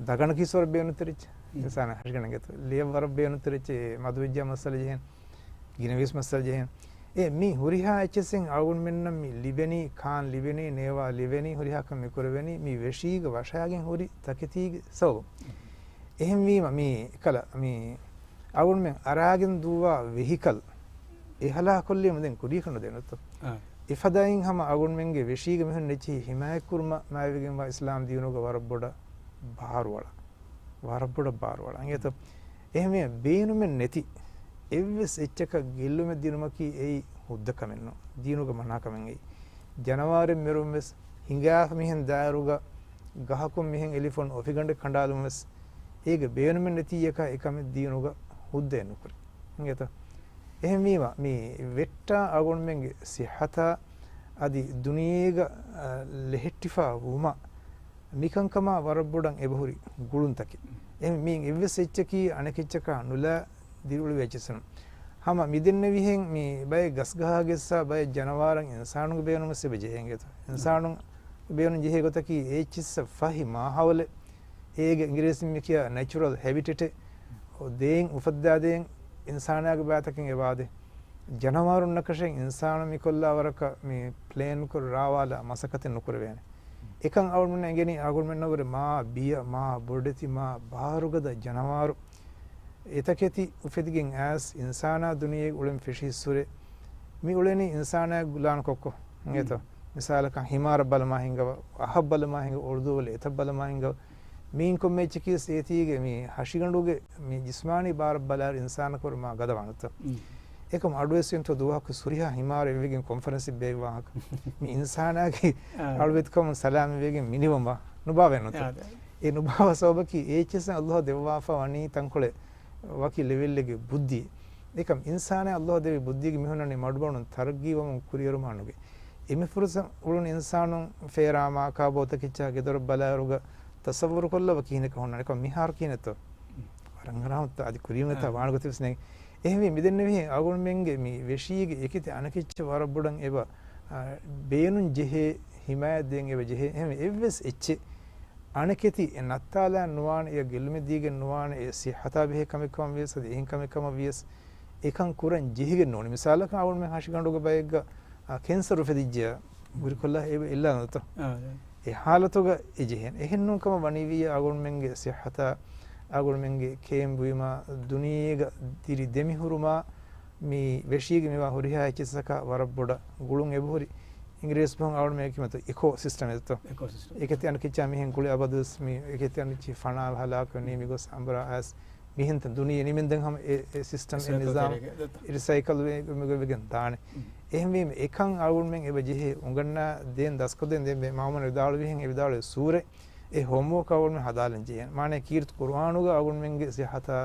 ދަގަނޑަކީސް ވަރަށް ބޭނުންތެރި އެއްޗެއް. އިންސާނާ ހަށިގަނޑަށް އިނގޭތޯ. ލޭ ވަރަށް ބޭނުންތެރި އެއްޗެއް. މަދުވެއްޖެ މައްސަލަ ޖެހޭނެ. ގިނަވީސް މައްސަލަ ޖެހޭނެ. އެ މި ހުރިހާ އެއްޗެއްސެއް އަޅުގަނޑުމެންނަށް މި ލިބެނީ، ކާން ލިބެނީ، ނޭވާ ލިބެނީ، ހުރިހާ ކަމެއް މި ކުރެވެނީ މި ވެށީގަ ވަށާގެން ހުރި ތަކެތީގެ ސަބަބުން. އެހެންވީމަ މި އެކަލަ މި އަޅުގަނޑުމެން އަރާގެން ދުއްވާ ވެހިކަލް އެހަލާކޮށްލީމަ ދެން ކުރީކަނޑު ދެންނެތޯ. އާ. އެފަދައިން ހަމަ އަޅުގަނޑުމެންގެ ވެށީގެ މިހުން އެއްޗިހި ހިމާޔަތްކުރުމަށް މާތްވެގެންވާ އިސްލާމް ދީނުގަ ވަރަށް ބޮޑަށް ބާރުއަޅާ. ވަރަށް ބޮޑަށް ބާރުއަޅާ. އިނގޭތޯ. އެހެންވެ ބޭނުމެއް ނެތި އެއްވެސް އެއްޗަކަށް ގެއްލުމެއް ދިނުމަކީ އެއީ ހުއްދަ ކަމެއް ނޫން. ދީނުގަ މަނާ ކަމެއް އެއީ. ޖަނަވާރެއް މެރުން ވެސް ހިނގާފަ މިހެން ދާއިރުގަ ގަހަކުން މިހެން އެލިފަން އޮފިގަނޑެއް ކަނޑާލުން ވެސް އޭގެ ބޭނުމެއް ނެތިއްޔަކާ އެކަމެއް ދީނުގަ ހުއްދައެއް ނުކުރޭ. އިނގޭތަ؟ އެހެންވީމަ، މި ވެއްޓާ އަޅުގަނޑުމެންގެ ސިއްހަތާ އަދި ދުނިޔޭގަ، އަ، ލެހެއްޓިފާ ވުމަށް މިކަންކަމާ ވަރަށް ބޮޑަށް އެބަހުރި ގުޅުންތަކެއް. އެހެން މި އެއްވެސް އެއްޗަކީ އަނެކެއްޗަކާ ނުލާ ދިރިއުޅެވޭ އެއްޗެއްސެއް ނޫން. ހަމަ މިދެންނެވިހެން މި ބައެއް ގަސްގަހާ ގެއްސާ ބައެއް ޖަނަވާރަށް އިންސާނުންގެ ބޭނުމަށް އެބަ ޖެހޭ އިނގޭތަ؟ އިންސާނުން ބޭނުން ޖެހޭ ގޮތަކީ އެ އެއްޗިއްސަށް ފަހި މާހައުލެއް، އޭގެ އިނގިރޭސިން މި ކިޔާ ނެޗުރަލް ހެބިޓެޓެއް ދޭން އުފައްދާދޭން އިންސާނާގެ ބައިތަކެއް އެބާދޭ. ޖަނަވާރުންނަކަށެއް އިންސާނު މިކޮށްލާ ވަރަކަށް މި ޕްލޭންކޮށް ރާވާލާ މަސައްކަތެއް ނުކުރެވޭނެ. އެކަން އަޅުގަނޑުމެންނަށް އެނގެނީ އަޅުގަނޑުމެންނަށްވުރެ މާ ބިޔަ، މާ ބޮޑެތި، މާ ބާރުގަދަ ޖަނަވާރު އެތަކެތި އުފެދިގެން އައިސް އިންސާނާ ދުނިޔެ އުޅެން ފެށިއްސުރެ މި އުޅެނީ އިންސާނާ ގުލާން ކޮއްކޮ އިނގޭތޯ؟ މިސާލަކަށް ހިމާރަށް ބަލަމާ ހިނގަވަ، އަހަށް ބަލަމާ ހިނގަވަ، އުޅުދޫވަލެ އެތައް ބަލަމާ ހިނގަވަ. މީން ކޮންމެ އެއްޗަކީސް އޭތީގެ މި ހަށިގަނޑުގެ މި ޖިސްމާނީ ބާރަށް ބަލާއިރު އިންސާނަކު ވަރަށް މާ ގަދަ ވާނެތަ؟ އެކަމް އަޑުވެސް އިންތޯ ދުވަހަކު ސުރިހާ ހިމާރެއް ވެގެން ކޮންފަރެންސެއް ބޭއްވާހަކަ. މި އިންސާނާގެ އަޅުވެތިކަމުން ސަލާމަތްވެގެން މިނިވަންވާ ނުބާވޭނުތަ؟ އެ ނުބާވާ ސަބަބަކީ އެ އެއްޗިއްސަށް އައްލާހު ދެއްވާފަ ވަނީ ތަންކޮޅެއް ވަކި ލެވެލްއެއްގެ ބުއްދި. އެކަމް އިންސާނާ އައްލާހު ދެވި ބުއްދީގެ މިހުންނަނީ މަޑުމަޑުން ތަރައްގީވަމުން ކުރިއެރުމާ ނުގެ. އެންމެ ފުރަތަމަ އުޅުނު އިންސާނުން ފޭރާމާ ކާބޯތަކެއްޗާ ގެދޮރަށް ބަލާއިރުގަ ތަސައްވުރު ކޮށްލަވަ ކިހިނެއް ހުންނާނެ. އެކަމް މިހާރު ކިހިނެއްތޯ؟ ވަރަށް ރަހުމަތްތަ އަދި ކުރީމަތާ ވާނެ ގޮތެއް ވެސް ނެތް. އެހެންވެ މިދެންނެވިހެން އަޅުގަނޑުމެންގެ މި ވެށީގެ އެކިތެ އަނެކެއްޗެއް ވަރަށް ބޮޑަށް އެބަ، އާ، ބޭނުން ޖެހޭ، ހިމާޔަތް ދޭން އެބަ ޖެހޭ. އެހެންވެ އެއްވެސް އެއްޗެއް އަނެކެތި އެ ނައްތާލާ ނުވާނެ، އެ ގެއްލުމެއް ދީގެން ނުވާނެ، އެ ސިއްހަތާ ބެހޭ ކަމެއް ކަމަށް ވިޔަސް، އަދި އެހެން ކަމެއް ކަމަށް ވިޔަސް، އެކަން ކުރަން ޖެހިގެން ނޫން. މިސާލަކަށް އަޅުގަނޑުމެން ހަށިގަނޑުގެ ބައެއްގަ، އާ، ކެންސަރު އުފެދިއްޖެޔާ، ހުރިކޮށްލާ އެބަ އެއްލާނެތަ؟ އާ، އެ ހާލަތުގަ އެ ޖެހޭނެ. އެހެން ނޫން ކަމަށް ވަނީވިއްޔާ އަޅުގަނޑުމެންގެ ސިއްހަތާ، އަޅުގަނޑުމެންގެ ކޭންބުއިމާ ދުނިޔޭގަ ދިރި ދެމިހުރުމާ މި ވެށީގެ މިވާ ހުރިހާ އެއްޗިއްސަކާ ވަރަށް ބޮޑަށް ގުޅުން އެބަހުރި. އިނގިރޭސި ބަހުން އަޅުގަނޑުމެން އެކިމަތު އިކޯ ސިސްޓަމް އެއްތޯ؟ އެކޯ ސިސްޓަމް. އެކެތި އަނެކެއްޗާ މިހެން ގުޅި އަބަދުވެސް މި އެކެތި އަނެއްޗި ފަނާ ހަލާކުވެ ނީ މިގޮސް އަނބުރާ އައިސް މިހެން ދުނިޔެ ނިމެންދެން ހަމަ އެ، އެ ސިސްޓަމް އެ ރިސައިކަލް ނިޒާމް ތެރޭގަ ދަތަ. ރިސައިކަލް ވެ-، ވެ-، ވެގެން ދާނެ. އެހެންވީމަ އެކަން އަޅުގަނޑުމެން އެބަ ޖެހޭ އުނގަންނާ ދޭން ދަސްކޮށްދޭން ދެން މާމަން ވިދާޅުވިހެން އެ ވިދާޅުވި ސޫރަތް އެ ހޯމްވޯކް އަޅުގަނޑުމެން ހަދާލަން ޖެހޭނެ. މާނަ ކީރިތި ޤުރުއާނުގަ އަޅުގަނޑުމެންގެ ސިއްހަތާ،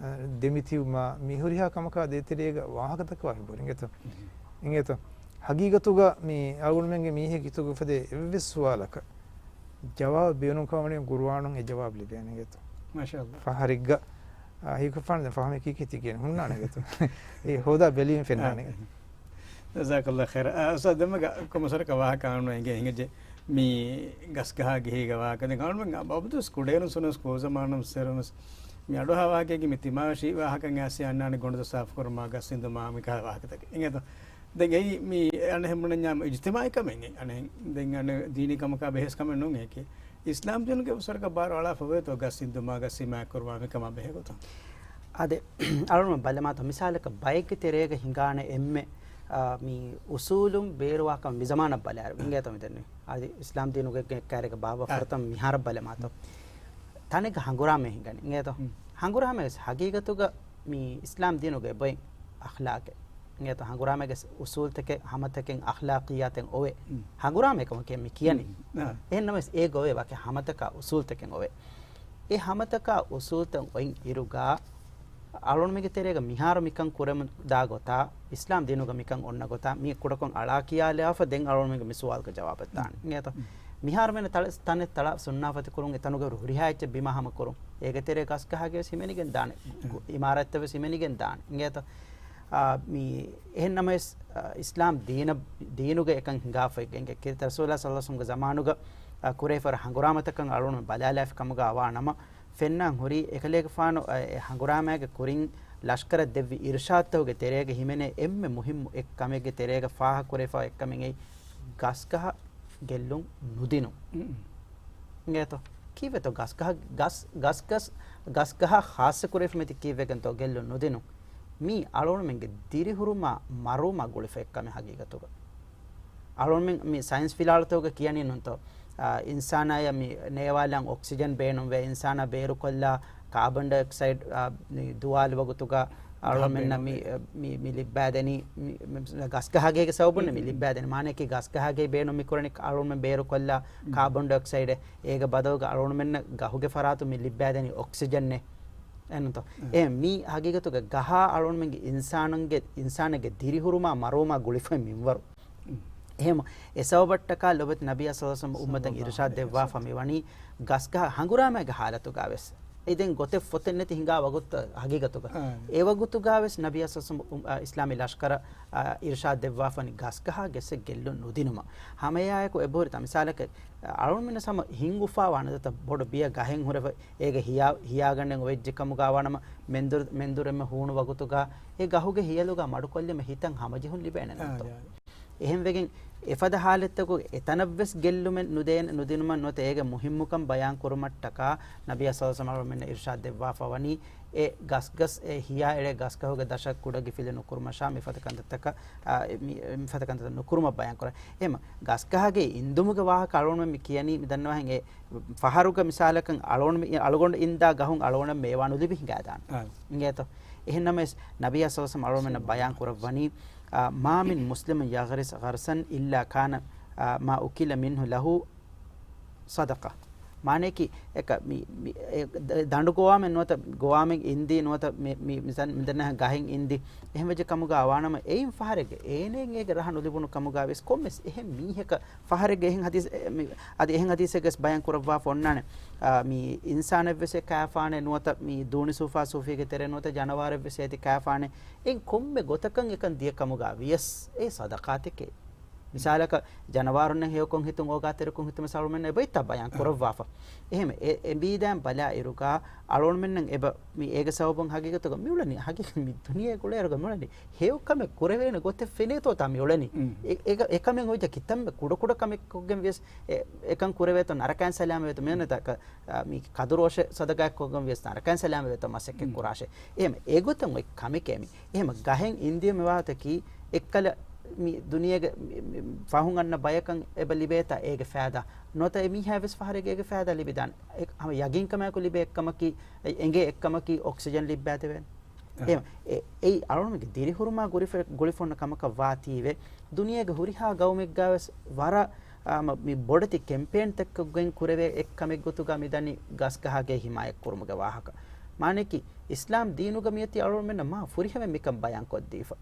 އަ، ދެމިތިބުމާ މި ހުރިހާ ކަމަކާ ދޭތެރޭގަ ވާހަކަތަކަށް ވާހިބުރި އިނގޭތޯ؟ އިނގޭތޯ؟ ހަގީގަތުގަ މި އަޅުގަނޑުމެންގެ މީހެއް ހިތުގަ އުފެދޭ އެއްވެސް ސުވާލަކަށް ޖަވާބު ބޭނުންކަމަށް ވަނީ ޤުރުއާނުން އެ ޖަވާބު ލިބޭނެ އިނގޭތޯ؟ މާޝާﷲ. ފަހަރެއްގަ، އާ، ހީކޮށްފާނެ ދެން ފަހުމެއް ކީކީ ތި ކިޔަނީ ހުންނާނެ އިނގޭތޯ؟ އެ ހޯދާ ބެލީމަ ފެންނާނެ. އާ. ޖަޒާކަﷲ ޚައިރާ. އާ، އުސްތާޛް ދެންމެ ކޮމަސަރަކަށް ވާހަކަ އާންމު އެނގޭ ހިނގައްޖެ. މި ގަސްގަހާގެ ހީގަ ވާހަކަ. ދެން އަޅުމެން އަބަދުވެސް ކުޑައިރުން ސުނަސް ސްކޫލް ޒަމާނުން ސެރުނަސް މި އަޑުއަހާ ވާހަކައިގެ މި ތިމާވެށި ވާހަކަ އައިސް އަންނާނެ ގޮނޑުދޮށް ސާފުކުރުމާ ގަސް އިންދުމާ މިކަހަލަ ވާހަކަތަކެއް. އިނގޭތޯ؟ ދެން އެއީ މި އަނެއް ބުނަންޏާ މި އިޖްތިމާޢީ ކަމެއް އެއީ. އަނެއް ދެން އަނެއް ދީނީ ކަމަކާ ބެހޭ ކަމެއް ނޫން އެކޭ. އިސްލާމް ދީނުގެ އުސޫލަކަށް ބާރު އަޅާފަ ވޭތޯ ގަސް އިންދުމާ ގަސް ހިމާޔަތް ކުރުމާ މިކަމާ ބެހޭ ގޮތުން؟ އާދެ، އަޅުން ބަލަމާތޯ މިސާލަކަށް ބައެއްގެ ތެރޭގަ ހިނގާނެ އެންމެ، އާ، މި އުސޫލުން ބޭރުވާކަމަށް މި ޒަމާނަށް ބަލާއިރު އިނގޭތޯ މިދެންނެވި. އަދި އިސްލާމް ދީނުގެ ކާރިގަ ބާއްވާ އާ. ފުރަތަމަ މިހާރަށް ބަލަމާތޯ. ތަނެއްގަ ހަނގުރާމައެއް ހިނގަނީ އިނގޭތޯ. ހަނގުރާމައިގެ ހަގީގަތުގަ މި އިސްލާމް ދީނުގެ އެބައިން އަޚްލާޤެއް އިނގޭތޯ. ހަނގުރާމައިގެ އުސޫލްތަކެއް ހަމަތަކެއް އަޚްލާޤިއްޔާތެއް އޮވޭ. ހަނގުރާމައެއް ކަމަކޭ މި ކިޔަނީ. އެހެންނަމަވެސް އޭގަ އޮވޭ ވަކި ހަމަތަކާ އުސޫލްތަކެއް އޮވޭ. އެ ހަމަތަކާ އުސޫލްތައް އޮތް އިރުގަ އަޅުންމެގެ ތެރޭގަ މިހާރު މިކަން ކުރަމުން ދާ ގޮތާ، އިސްލާމް ދީނުގަ މިކަން އޮންނަ ގޮތާ، މި ކުޑަކޮށް އަޅާ ކިޔާލާފަ ދެން އަޅުންމެގެ މި ސުވާލުގެ ޖަވާބަށް ދާނެ. އިނގޭތޯ؟ މިހާރު މެން ތަޅަ-، ތަނެއް ތަޅާ ސުންނާފަތި ކުރުން އެ ތަނުގަ ހުރިހާ އެއްޗެއް ބިމާ ހަމަ ކުރުން. އޭގެ ތެރޭ ގަސްގަހާގެ ވެސް ހިމެނިގެން ދާނެ. އިމާރާތްތައް ވެސް ހިމެނިގެން ދާނެ. އިނގޭތޯ؟ އާ، މި އެހެން ނަމަވެސް، އާ، އިސްލާމް ދީނަށް، ދީނުގެ އެކަން ހިނގާފައިގެން ކީރިތި ރަސޫލާ ޞައްލަﷲު ޢަލައިހި ވަސައްލަމްގެ ޒަމާނުގަ، އާ، ކުރެވިފައި ހަނގުރާމަތަކަށް އަޅުން ބަލާލާފި ކަމުގަ ވާ ނަމަ، ފެންނާން ހުރީ އެކަލޭގެފާނު، އަ، އެ ހަނގުރާމައިގެ ކުރިން ލަޝްކަރަށް ދެއްވި އިރުޝާދުތަކުގެ ތެރޭގަ ހިމެނޭ އެންމެ މުހިއްމު އެއް ކަމެއްގެ ތެރޭގަ ފާހަގަކުރެވިފައި އެއްކަމެއް އެއީ ގަސްގަހަށް ގެއްލުން ނުދިނުން. އިނގޭތޯ؟ ކީއްވެތޯ ގަސްގަހަށް، ގަސް، ގަސް، ގަސް، ގަސްގަހާ ޚާއްޞަކުރެވިފަ މިތި ކީއްވެގެންތޯ ގެއްލުން ނުދިނުން؟ މީ އަޅުގަނޑުމެންގެ ދިރިހުރުމާ މަރުވުމާ ގުޅިފަ އެއްކަމެއް ހަގީގަތުގަ. އަޅުގަނޑުމެން މި ސައިންސް ފިލާވަޅުތަކުގަ ކިޔަނީ ނޫންތޯ؟ އާ، އިންސާނާޔަށް މި ނޭވާލަށް އޮކްސިޖަން ބޭނުންވޭ، އިންސާނާ ބޭރުކޮށްލާ ކާބަން ޑައިއޮކްސައިޑް، އާ، މި ދުވާލު ވަގުތުގަ އަޅުގަނޑުމެންނަށް މި، މި، މި ލިއްބާދެނީ، މި، މި ގަސްގަހާގެ ސަބަބުން މި ލިއްބާދެނީ. މާނައަކީ ގަސްގަހާގެ ބޭނުން މި ކުރަނީ އަޅުގަނޑުމެން ބޭރުކޮށްލާ ކާބަން ޑައިއޮކްސައިޑެއް. އޭގެ ބަދަލުގަ އަޅުގަނޑުމެންނަށް ގަހުގެ ފަރާތުން މި ލިއްބާދެނީ އޮކްސިޖަންއެއް. އެންނުތޯ؟ އެ މީ ހަގީގަތުގަ ގަހާ އަޅުގަނޑުމެންގެ އިންސާނުންގެ، އިންސާނެއްގެ ދިރިހުރުމާ މަރުވުމާ ގުޅިފައި މިންވަރު. އެހެމަ، އެ ސަބަބަށްޓަކާ ލޮބުވެތި ނަބިއްޔާ ޞައްލަﷲު ޢަލައިހި ވަސައްލަމަ އުއްމަތަށް އިރުޝާދު ދެއްވާފަ މިވަނީ ގަސްގަހަށް ހަނގުރާމައިގެ ޙާލަތުގަވެސް. އެ ދެން ގޮތެއް ފޮތެއް ނެތި ހިނގާ ވަގުތު ހަގީގަތުގަ. އެ ވަގުތުގަވެސް ނަބިއްޔާ ޞައްލަﷲު ޢަލައިހި ވަސައްލަމަ، އިސްލާމީ ލަޝްކަރަށް، އާ، އިރުޝާދު ދެއްވާފަނި ގަސްގަހާ ގެއްސެއް ގެއްލުން ނުދިނުމަށް. ހަމައެއާއެކު އެބަހުރިތަ މިސާލަކަށް، އަޅުންމެންނަށް ހަމަ ހިނގުފާވާނެ ދަތަ ބޮޑު ބިޔަ ގަހެއް ހުރެފަ އޭގެ ހިޔާ، ހިޔާގަނޑެއް އޮވެއްޖެ ކަމުގަ ވާނަމަ މެންދުރު، މެންދުރެއްމެ ހޫނު ވަގުތުގަ އެ ގަހުގެ ހިޔަލުގަ މަޑުކޮށްލީމަ ހިތަށް ހަމަޖެހުން ލިބޭނެ ނޫންތޯ؟ އެހެންވެގެން އެފަދަ ހާލަތްތަކު އެތަނަށްވެސް ގެއްލުމެއް ނުދޭން، ނުދިނުމަށް ނުވަތަ އޭގެ މުހިއްމުކަން ބަޔާން ކުރުމަށްޓަކާ ނަބިއްޔާ ޞައްލަﷲު ޢަލައިހި ވަސައްލަމަ އިރުޝާދު ދެއްވާފަ ވަނީ އެ ގަސްގަސް އެ ހިޔާ އެޅޭ ގަސްގަހުގެ ދަށަށް ކުޑަ ގިފިލި ނުކުރުމަށާ މިފަދަ ކަންތައްތަކަށް، އާ، މި، މިފަދަ ކަންތައްތައް ނުކުރުމަށް ބަޔާން ކުރަން. އެހެމަ ގަސްގަހުގެ އިންދުމުގެ ވާހަކަ އަޅުގަނޑުމެން މި ކިޔަނީ މި ދަންނަވާހެން އެ ފަހަރުގަ މިސާލަކަށް އަޅުގަނޑު މި، އަޅުގަނޑު އިންދާ ގަހުން އަޅުގަނޑަށް މޭވާ ނުލިބި ހިނގާދާނެ. އިނގޭތޯ؟ އެހެންނަމަވެސް ނަބިއްޔާ ޞައްލަﷲު ޢަލައިހި ވަސައްލަމަ އަޅުގަނޑުމެންނަށް ބަޔާން ކުރައްވަނީ، އާ، "ما من مسلم يغرس غرسا إلا كان، آه، ما أكل منه له صدقة." މާނައަކީ، އެކަ، މި، މި، އެ، ދ-، ދަނޑު ގޮވާމެއް ނުވަތަ، ގޮވާމެއް އިންދީ ނުވަތަ، މި، މި، މި، މި ދަންނަ ގަހެއް އިންދި. އެހެން ވެއްޖެ ކަމުގަ ވާނަމަ، އެއިން ފަހަރެއްގެ އޭނައަށް އޭގެ ރަހަ ނުލިބުނު ކަމުގަ ވެސް ކޮންމެސް އެހެން މީހަކަށް ފަހަރެއްގެ އެހެން ޙަދީޘް، އެ، މި، އަދި އެހެން ޙަދީޘެއްގެސް ބަޔާން ކުރައްވާފަ އޮންނާނެ. އާ، މި އިންސާނެއްވެސް އެ ކާފާނެ ނުވަތަ، މި ދޫނި ސޫފާ ސޫފީގެ ތެރެ ނުވަތަ ޖަނަވާރެއްވެސް އޭތި ކާފާނެ. އެން ކޮންމެ ގޮތަކަށް އެކަން ދިޔަ ކަމުގަ ވިޔަސް އެ ޞަދަޤާތެކޭ. މިސާލަކަށް ޖަނަވާރުންނެއް ހެޔޮކޮށް ހިތުން އޯގާތެރިކޮށް ހިތުމަސް އަޅުމެންނަށް އެބައޮތްތަ ބަޔާން ކުރައްވާފަ. އެހެން އެ، އެ މީދާން ބަލާ އިރުގަ އަޅުމެންނަށް އެބަ މި އޭގެ ސަބަބުން ހަގީގަތުގަ މިއުޅެނީ ހަގީގަތު މި ދުނިޔޭގެ އުޅޭއިރުގަ މިއުޅެނީ ހެޔޮ ކަމެއް ކުރެވޭނެ ގޮތެއް ފެނޭތޯ ތާ މިއުޅެނީ. އެ، އެ، އެކަމެއް އޮތް ކިތަންމެ ކުޑަކުޑަ ކަމެއްކޮށްގެން ވިޔަސް އެ، އެކަން ކުރެވޭތޯ ނަރަކައިން ސަލާމަތްވޭތޯ މިއަންނަތާކަށް އާ، މީ ކަދުރޯށެއް ސަދަގާއެއްކޮށްގެން ވިޔަސް ނަރަކައިން ސަލާމަތްވޭތޯ މަސައްކަތް ކުރާށޭ. އެހެން އެގޮތަށް އޮތް ކަމެކޭ މި. އެހެން ގަހެއް އިންދިޔަ މިވާތަކީ އެއްކަލަ މި ދުނިޔޭގެ މި، މި، މި ފަހުން އަންނަ ބަޔަކަށް އެބަ ލިބޭތާ އޭގެ ފައިދާ. ނުވަތަ އެ މީހާ ވެސް ފަހަރެއްގެ އޭގެ ފައިދާ ލިބިދާނެ. އެ ހަމަ ޔަގީންކަމާއެކު ލިބޭ އެއްކަމަކީ، އެ އެނގޭ އެއްކަމަކީ އޮކްސިޖަން ލިއްބާދެވޭނެ. އެހެން އެ، އެއީ އަޅުގަނޑުމެންގެ ދިރިހުރުމާ ގުރިފަ-، ގުޅިފަ އޮންނަ ކަމަކަށް ވާތީވެ، ދުނިޔޭގެ ހުރިހާ ގައުމެއްގަވެސް ވަރަށް އާ، މަ-، މި ބޮޑެތި ކެމްޕޭންތަކެއްގެން ކުރެވޭ އެއްކަމެއްގޮތުގަ މިދަނީ ގަސްގަހާގެ ހިމާޔަތްކުރުމުގެ ވާހަކަ. މާނައަކީ، އިސްލާމް ދީނުގަ މިއޮތީ އަޅުގަނޑުމެންނަށް މާ ފުރިހަމަ މިކަން ބަޔާންކޮށްދީފަ.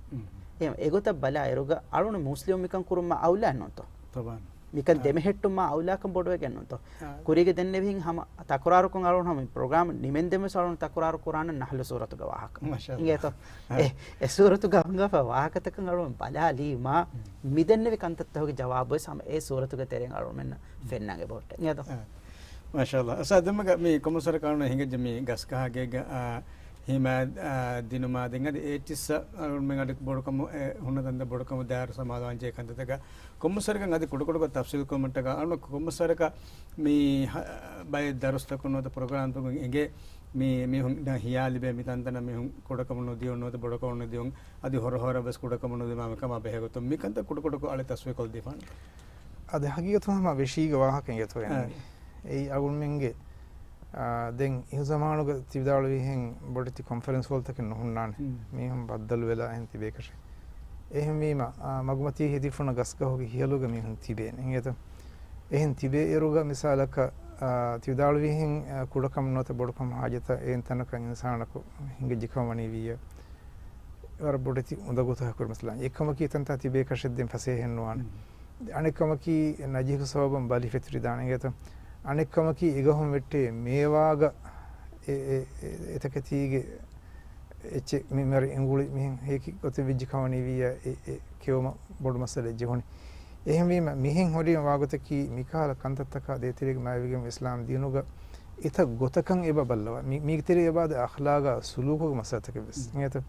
އެހެން އެގޮތަށް ބަލާ އިރުގަ އަޅުގަނޑު މުސްލިމު މިކަން ކުރުން މާ އައުލާ ނޫންތޯ؟ މިކަން ދެމެހެއްޓުން މާ އައުލާކަން ބޮޑުވެގެން ނޫންތޯ؟ ކުރީގެ ދެންނެވިހިން ހަމަ ތަކުރާރުކޮށް އަޅުގަނޑު ހަމަ ޕްރޮގްރާމް ނިމެންދެން ވެސް އަޅުގަނޑު ތަކުރާރު ކުރާނަން ނަހްލު ސޫރަތުގެ ވާހަކަ. އިނގޭތޯ؟ އެ، އެ ސޫރަތުގަ ހަނގާފަ ވާހަކަތަކަށް އަޅުގަނޑު ބަލާލީމާ، މިދެންނެވި ކަންތައްތަކުގެ ޖަވާބުވެސް ހަމަ އެ ސޫރަތުގެ ތެރެއިން އަޅުގަނޑުމެންނަށް ފެންނަން އެބަހުއްޓޭ. އިނގޭތޯ؟ މާޝާﷲ. އަސާ ދެމަގަ މި ކޮމަސަރ ކާނު ހިނގައްޖެ މި ގަސްގަހާގެ ހިމާ، އާ، ދިނުމާ ދެން އަދި އެއްޗިއްސަ އަޅުގަނޑުމެން އަޑި ބޮޑުކަމު، އެ، ހުންނަ ތަންތަ ބޮޑުކަމު ދާއިރު ސަމާލުވާންޖެހޭ ކަންތައްތަކަށް ކޮމަސަރަކަށް އަދި ކުޑަކުޑަކޮށް ތަފްސީލް ކުރުމަށްޓަކާ އަޅުގަނޑު ކޮމަސަރަކަށް މި ހަ-، ބައެއް ދަރުސްތަކުން ނުވަތަ ޕްރޮގްރާމްތަކުން އެނގޭ މި މީހުންނަށް ހިޔާ ލިބޭ މި ތަންތަނަށް މީހުން ކުޑަކަމުން ނުދިޔުން ނުވަތަ ބޮޑުކަމުން ނުދިޔުން އަދި ހޮރަހޮރަށް ވެސް ކުޑަކަމުން ނުދިމާ މިކަމާ ބެހޭގޮތުން މިކަންތައް ކުޑަކުޑަކޮށް އަޅެ ތަސްވީހުކޮށްދީފާނެ. އަދި ހަގީގަތުން ހަމަ ވެށީގެ ވާހަކަ އިނގޭތޯ އެ. އެއީ އަޅުގަނޑުމެންގެ، އާ، ދެން އިހު ޒަމާނުގަ ތި ވިދާޅުވިހެން ބޮޑެތި ކޮންފަރެންސް ހޯލްތަކެއް ނުހުންނާނެ. މީހުން ބައްދަލުވެލާ އެހެން ތިބޭކަށެއް. އެހެންވީމަ، އާ، މަގުމަތީ ހެދިފުނަ ގަސްގަހުގެ ހިޔަލުގަ މީހުން ތިބޭނެ. އިނގޭތޯ؟ އެހެން ތިބޭ އިރުގަ މިސާލަކަށް، އާ، ތި ވިދާޅުވިހެން، އާ، ކުޑަކަމުން ނުވަތަ ބޮޑުކަމުން ހާޖަތަށް އެހެން ތަނަކަށް އިންސާނަކު ހިނގައްޖެ ކަމަށް ވަނީވިއްޔާ، ވަރަށް ބޮޑެތި އުނދަގޫތަކެއް ކުރި މައްސަލައެއް. އެއްކަމަކީ އެތަންތާ ތިބޭކަށެއް ދެން ފަސޭހައެއް ނުވާނެ. އަނެއްކަމަކީ ނަޖީހު ސަބަބުން ބަލި ފެތުރިދާނެ އިނގޭތަ؟ އަނެއްކަމަކީ އެގަހުން ވެއްޓޭ މޭވާގަ އެ، އެ، އެ، އެތަކެތީގެ އެއްޗެއް މި މަރި އެނގުޅި މިހެން ހެޔަކި ގޮތެއް ވެއްޖެ ކަމަނީވިއްޔާ އެ، އެ ކެއުމަށް ބޮޑު މައްސަލައެއް ޖެހުނީ. އެހެންވީމަ މިހެން ހުރި ވާގޮތަކީ މިކަހަލަ ކަންތައްތަކާ ދޭތެރޭގަ މާތްވެގެން އިސްލާމް ދީނުގަ އެތައް ގޮތަކަށް އެބަ ބައްލަވާ. މި، މީގެ ތެރޭ އެބަ އަދި އަޚްލާގާ ސުލޫކުގެ މައްސަލަތަކެއް ވެސް. އިނގޭތަ؟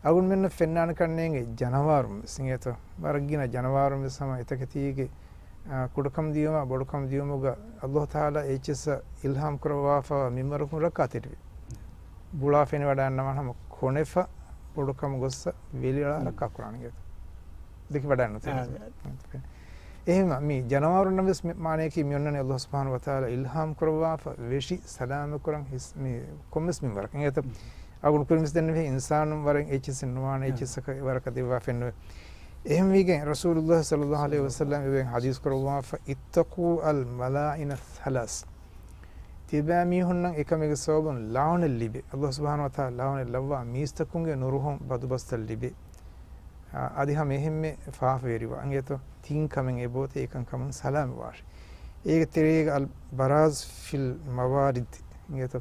އަޅުގަނޑުމެންނަށް ފެންނާނެ ކަންނޭނގެ ޖަނަވާރުން ވެސް. އިނގޭތަ؟ ވަރަށް ގިނަ ޖަނަވާރުން ވެސް ހަމަ އެތަކެތީގެ އާ، ކުޑަކަމުން ދިޔުމާ ބޮޑުކަމުން ދިޔުމުގަ ﷲ ތަޢާލާ އެއްޗިއްސަށް އިލްހާމް ކުރައްވާފަ މިންވަރަކުން ރައްކާތެރިވި. ބުޅާ ފެނިވަޑައިގަންނަވާނެ ހަމަ ކޮނެފަ ބޮޑުކަމުގަ ގޮއްސަ ވެލިއަޅާ ރައްކާ ކުރާނެ އިނގޭތަ؟ ދެކިވަޑައިގަންނަވާނެ. އެހެންމަ މި ޖަނަވާރުންނަށް ވެސް މި މާނަޔަކީ މި އޮންނަނީ ﷲ ސުބްޙާނަހޫ ވަތަޢާލާ އިލްހާމް ކުރައްވާފަ ވެށި ސަލާމަތް ކުރަން ހިސް-، މި ކޮންމެސް މިންވަރަކަށް އިނގޭތަ؟ އަޅުގަނޑު ކުރިން ވެސް ދެންނެވި އިންސާނުން ވަރަށް އެއްޗިއްސެއް ނުވާނެ އެއްޗިއްސަކަށް އެވަރަކަށް ދެއްވާފައެއް ނުވޭ. އެހެންވީގެން ރަސޫލުﷲ ޞައްލަﷲ ޢަލައިހި ވަސައްލަމް އެބައިން ޙަދީޘް ކުރައްވާފަ، اتقوا الملائن الثلاث. ތިބާ މީހުންނަށް އެކަމެއްގެ ސަބަބުން ލަޢުނަތް ލިބޭ. ﷲ ސުބްޙާނަހޫ ވަތަޢާލާ ލަޢުނަތް ލައްވާ މީސްތަކުންގެ ނުރުހުން ބަދުބަސްތައް ލިބޭ. އާ، އަދި ހަމަ އެހެންމެ ފާފަވެރިވާ އިނގޭތޯ ތިން ކަމެއް އެބައޮތޭ އެކަންކަމުން ސަލާމަތްވާށޭ. އޭގެ ތެރޭގަ البراز في الموارد އިނގޭތޯ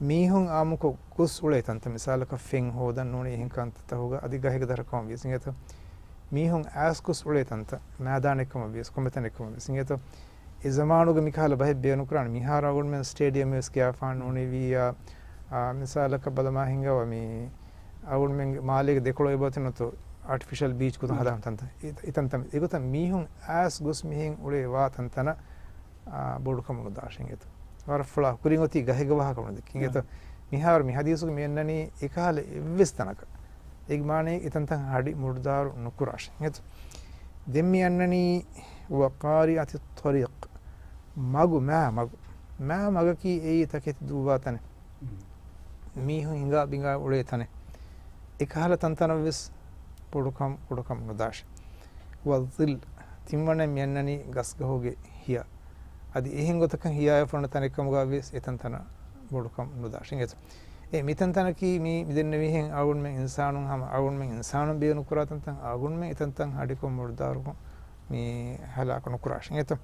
މީހުން އާއްމުކޮށް ގޮސް އުޅޭ ތަންތަން، މިސާލަކަށް ފެން ހޯދަން ނޫނީ އެހެން ކަންތައްތަކުގަ އަދި ގަހެއްގެ ދަށަކަމަށް ވިޔަސް އިނގޭތޯ، މީހުން އައިސް ގޮސް އުޅޭ ތަންތަން، މައިދާނެއްކަމަށް ވިޔަސް، ކޮންމެ ތަނެއްކަމަށް ވިޔަސް އިނގޭތޯ، އެ ޒަމާނުގަ މިކަހަލަ ބަހެއް ބޭނުންކުރާނެ. މިހާރު އަޅުގަނޑުމެން ސްޓޭޑިއަމް ވެސް ކިޔާފާނު ނޫނީ ވިއްޔާ، އާ، މިސާލަކަށް ބަލަމާ ހިނގަވާ މި އަޅުގަނޑުމެންގެ މާލޭގެ ދެކޮޅު އެބައޮތެއްނުތޯ އާޓިފިޝަލް ބީޗް ގޮތުން ހަދާ ތަންތަން. އެ، އެތަންތަން އެގޮތަށް މީހުން އައިސް ގޮސް މިހެން އުޅޭ ވާ ތަންތަނަށް އާ، ބޮޑުކަމުން ނުދާށޭ އިނގޭތޯ. ވަރަށް ފުޅާ ކުރިން އޮތީ ގަހެއްގެ ވާހަކަ ވަންދެކެ އިނގޭތޯ. މިހާރު މި ޙަދީޘުގަ މި އަންނަނީ އެކަހަލަ އެއްވެސް ތަނަކަށް. އޭގެ މާނައީ އެތަންތަން ހަޑި މުޑުދާރު ނުކުރާށޭ އިނގޭތޯ. ދެން މި އަންނަނީ وقارعة الطريق. މަގު، މާ މަގު. މާ މަގަކީ އެއީ ތަކެތި ދުއްވާ ތަނެއް. މީހުން ހިނގާ ބިނގާ އުޅޭ ތަނެއް. އެކަހަލަ ތަންތަނަށް ވެސް ބޮޑުކަމު، ބޮޑުކަމުން ނުދާށޭ. والظل، ތިންވަނައަށް މި އަންނަނީ ގަސްގަހުގެ ހިޔާ. އަދި އެހެން ގޮތަކަށް ހިޔާއަށް ފޮނުން ތަނެއްކަމުގަ ވެސް އެތަންތަނަށް ބޮޑުކަމުން ނުދާށޭ އިނގޭތޯ. އެ މިތަންތަނަކީ މި، މި ދެންނެވިހެން އަޅުގަނޑުމެން އިންސާނުން ހަމަ އަޅުގަނޑުމެން އިންސާނުން ބޭނުންކުރާ ތަންތަން އަޅުގަނޑުމެން އެތަންތަން ހަޑިކޮށް މުޑުދާރުކޮށް މި ހަލާކު ނުކުރާށޭ އިނގޭތޯ.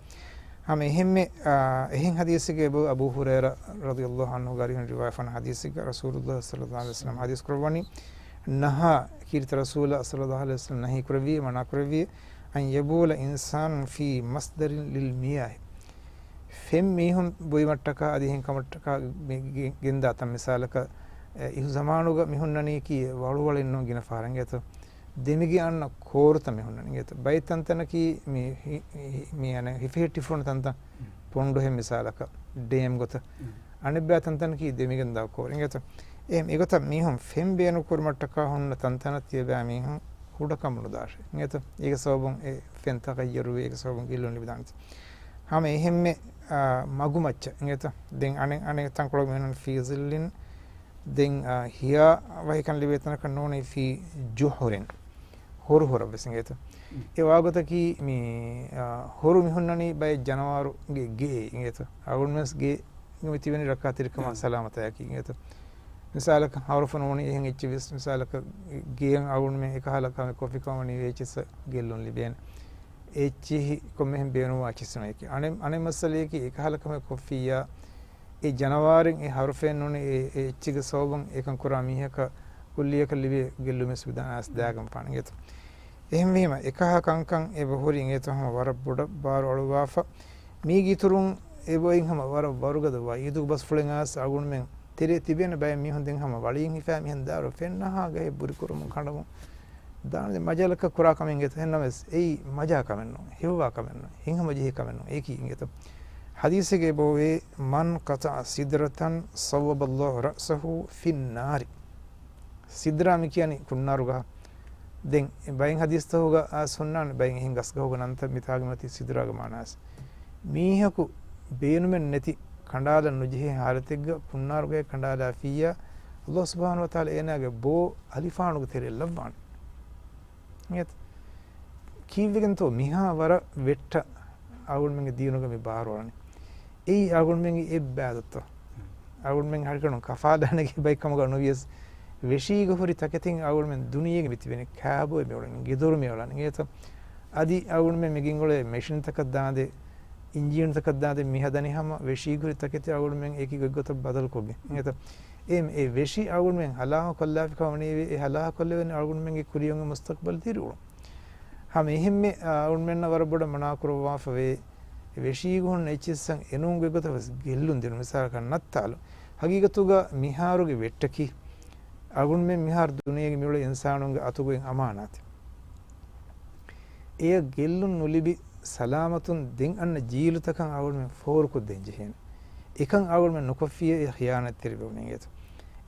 ހަމަ އެހެންމެ، އާ، އެހެން ޙަދީޘެއްގަ އެބަ އަބޫ ހުރައިރާ ރަޟިޔަﷲ ޢަންހުގެ އަރިހުން ރިވާޔަތްވާނެ ޙަދީޘެއްގަ ރަސޫލުﷲ ޞައްލަﷲ ޢަލައިހި ވަސައްލަމަ ޙަދީޘް ކުރައްވަނީ، نهى، ކީރިތި ރަސޫލާ ޞައްލަﷲ ޢަލައިހި ވަސައްލަމަ ނަހީ ކުރެއްވި، މަނާ ކުރެއްވި، أن يبول إنسان في مصدر للمياه. ފެން މީހުން ބުއިމަށްޓަކާ އަދި އެހެން ކަމަށްޓަކާ މި ގެ-، ގެންދާ ތަން މިސާލަކަށް، އެ، އިހު ޒަމާނުގަ މި ހުންނަނީކީ ވަޅުވަޅެއް ނޫން ގިނަ ފަހަރަށް އިނގޭތޯ. ދެމިގެ އަންނަ ކޯރުތައް މި ހުންނަނީ އިނގޭތޯ. ބައެއް ތަންތަނަކީ މި ހި-، ހި-، މި އަނެއް ހިފެހެއްޓިފަ ހުންނަ ތަންތަން ޕޮންޑު ހެން މިސާލަކަށް ޑޭމް ގޮތަށް. އަނެއްބައި ތަންތަނަކީ ދެމިގެންދާ ކޯރު އިނގޭތޯ. އެ އެގޮތަށް މީހުން ފެން ބޭނުން ކުރުމަށްޓަކާ ހުންނަ ތަންތަނަށް ތިޔަބައި މީހުން ހުޑަކަމުނުދާށޭ އިނގޭތޯ. އޭގެ ސަބަބުން އެ ފެން ތަޣައްޔަރުވި، އޭގެ ސަބަބުން ގެއްލުން ލިބިދާނެތީ. ހަމަ އެހެންމެ، އާ، މަގުމައްޗަށް އިނގޭތޯ. ދެން އަނެއް، އަނެއް ތަންކޮޅަކު މި ހުންނަނީ ފީ ޒިއްލިން. ދެން، އާ، ހިޔާ ވަހިކަން ލިބޭ ތަނަކަށް ނޫނީ ފީ ޖުހުރިން. ހުރު ހުރަށް ވެސް އިނގޭތޯ. އެ ވާގޮތަކީ މި، އާ، ހުރު މި ހުންނަނީ ބައެއް ޖަނަވާރުގެ ގެއެއް އިނގޭތޯ. އަޅުގަނޑުމެން ގެ މި ތިބެނީ ރައްކާތެރިކަމާ ސަލާމަތާއެކީ އިނގޭތޯ. މިސާލަކަށް ހަރުފު ނޫނީ އެހެން އެއްޗެއް ވެސް، މިސާލަކަށް ގެއަށް އަޅުގަނޑުމެން އެކަހަލަ ކަމެއް ކޮށްފި ކަމަށް ވަނީ އެއްޗިއްސަށް ގެއްލުން ލިބޭނެ. އެއްޗިހި ކޮންމެހެން ބޭނުންވާ އެއްޗިއްސެއް ނޫން އެކީ. އަނެއް، އަނެއް މައްސަލައަކީ އެކަހަލަ ކަމެއް ކޮށްފިއްޔާ، އެ ޖަނަވާރެއް އެ ހަރުފެއް ނޫނީ އެ، އެ އެއްޗިގެ ސަބަބުން އެކަން ކުރާ މީހަކަށް ކުއްލިއަކަށް ލިބޭ ގެއްލުމެއް ވެސް ވެދާނެ އަސް ދާގަން ފާނެ އިނގޭތޯ. އެހެންވީމަ، އެކަހަ ކަންކަން އެބަހުރި އިނގޭތޯ ހަމަ ވަރަށް ބޮޑަށް ބާރު އަޅުވާފަ. މީގެ އިތުރުން އެބައިން ހަމަ ވަރަށް ވަރުގަދަ ވައީދުގެ ބަސްފުޅެއް އައިސް އަޅުގަނޑުމެން ތެރޭ ތިބޭނެ ބައެއް މީހުން ދެން ހަމަ ވަޅިން ހިފާ މިހެން ދާއިރު ފެން ނަހާ ގަހެއް ބުރި ކުރަމުން ކަނޑަމުން ދާނެ މަޖާލަކަށް ކުރާ ކަމެއް އިނގޭތޯ. އެހެންނަމަވެސް އެއީ މަޖާ ކަމެއް ނޫން، ހެޔޮވާ ކަމެއް ނޫން، ހިތްހަމަޖެހޭ ކަމެއް ނޫން. އެއީކީ އިނގޭތޯ. ޙަދީޘެއްގައި އެބައޮވޭ، من قطع سدرة صوب الله رأسه في النار. ސިދްރާ މި ކިޔަނީ ކުންނާރު ގަހަށް. ދެން ބައެއް ޙަދީޘްތަކުގަ އައިސް ހުންނާނެ ބައެއް އެހެން ގަސްގަހުގެ ނަންތައް މިތާގަ މިއޮތީ ސިދްރާގެ މާނައަށް. މީހަކު ބޭނުމެއް ނެތި ކަނޑާލަން ނުޖެހޭ ޙާލަތެއްގަ ކުންނާރުގައި ކަނޑާލާފިއްޔާ، ﷲ ސުބްޙާނަހޫ ވަތަޢާލާ އޭނާގެ ބޯ އަލިފާނުގެ ތެރެއަށް ލައްވާނެ. އިނގޭތަ؟ ކީއްވެގެންތޯ މިހާ ވަރަށް ވެއްޓަށް އަޅުގަނޑުމެންގެ ދީނުގަ މި ބާރުއަޅަނީ؟ އެއީ އަޅުގަނޑުމެންގެ އެއްބާދަތޯ؟ އަޅުގަނޑުމެން ހަރިކަނުން ކަފާލާނެގެ ބައެއް ކަމުގަ ނުވިޔަސް، ވެށީގަ ހުރި ތަކެތިން އަޅުގަނޑުމެން ދުނިޔޭގެ މި ތިބެނީ. ކާބޯއެއް މި އުޅެނީ، ގެދޮރު މި އުޅަނީ. އިނގޭތަ؟ އަދި އަޅުގަނޑުމެން މި ގިންގުޅޭ މެޝިންތަކަށް ދާނދޭ، އިންޖީނުތަކަށް ދާނދޭ މި ހަދަނީ ހަމަ ވެށީގަ ހުރި ތަކެތި އަޅުގަނޑުމެން އެކި ގޮތްގޮތަށް ބަދަލުކޮށްގެން. އިނގޭތަ؟ އެ، އެ ވެށި އަޅުގަނޑުމެން ހަލާކު ކޮށްލާފި ކަމަށް ވަނީވެ، އެ ހަލާކު ކޮށްލެވެނީ އަޅުގަނޑުމެންގެ ކުރިއަށް އޮތް މުސްތަޤްބަލް ދިރިއުޅުން. ހަމަ އެހެންމެ، އާ، އަޅުގަނޑުމެންނަށް ވަރަށް ބޮޑަށް މަނާކުރައްވާފަވޭ، އެ ވެށީގަ ހުންނަ އެއްޗިއްސަށް އެނޫން ގޮތްގޮތަށް ވެސް ގެއްލުން ދިނުން. މިސާލަކަށް ނައްތާލު. ހަގީގަތުގަ މިހާރުގެ ވެއްޓަކީ އަޅުގަނޑުމެން މިހާރު ދުނިޔޭގަ މިއުޅޭ އިންސާނުންގެ އަތުގައި އަމާނާތެއް. އެޔަށް ގެއްލުން ނުލިބި ސަލާމަތުން ދެން އަންނަ ޖީލުތަކަށް އަޅުގަނޑުމެން ފޯރުކޮށްދޭން ޖެހޭނެ. އެކަން އަޅުގަނޑުމެން ނުކޮށްފިއޭ އެ ޚިޔާނަތްތެރިވެވުނީ އިނގޭތަ؟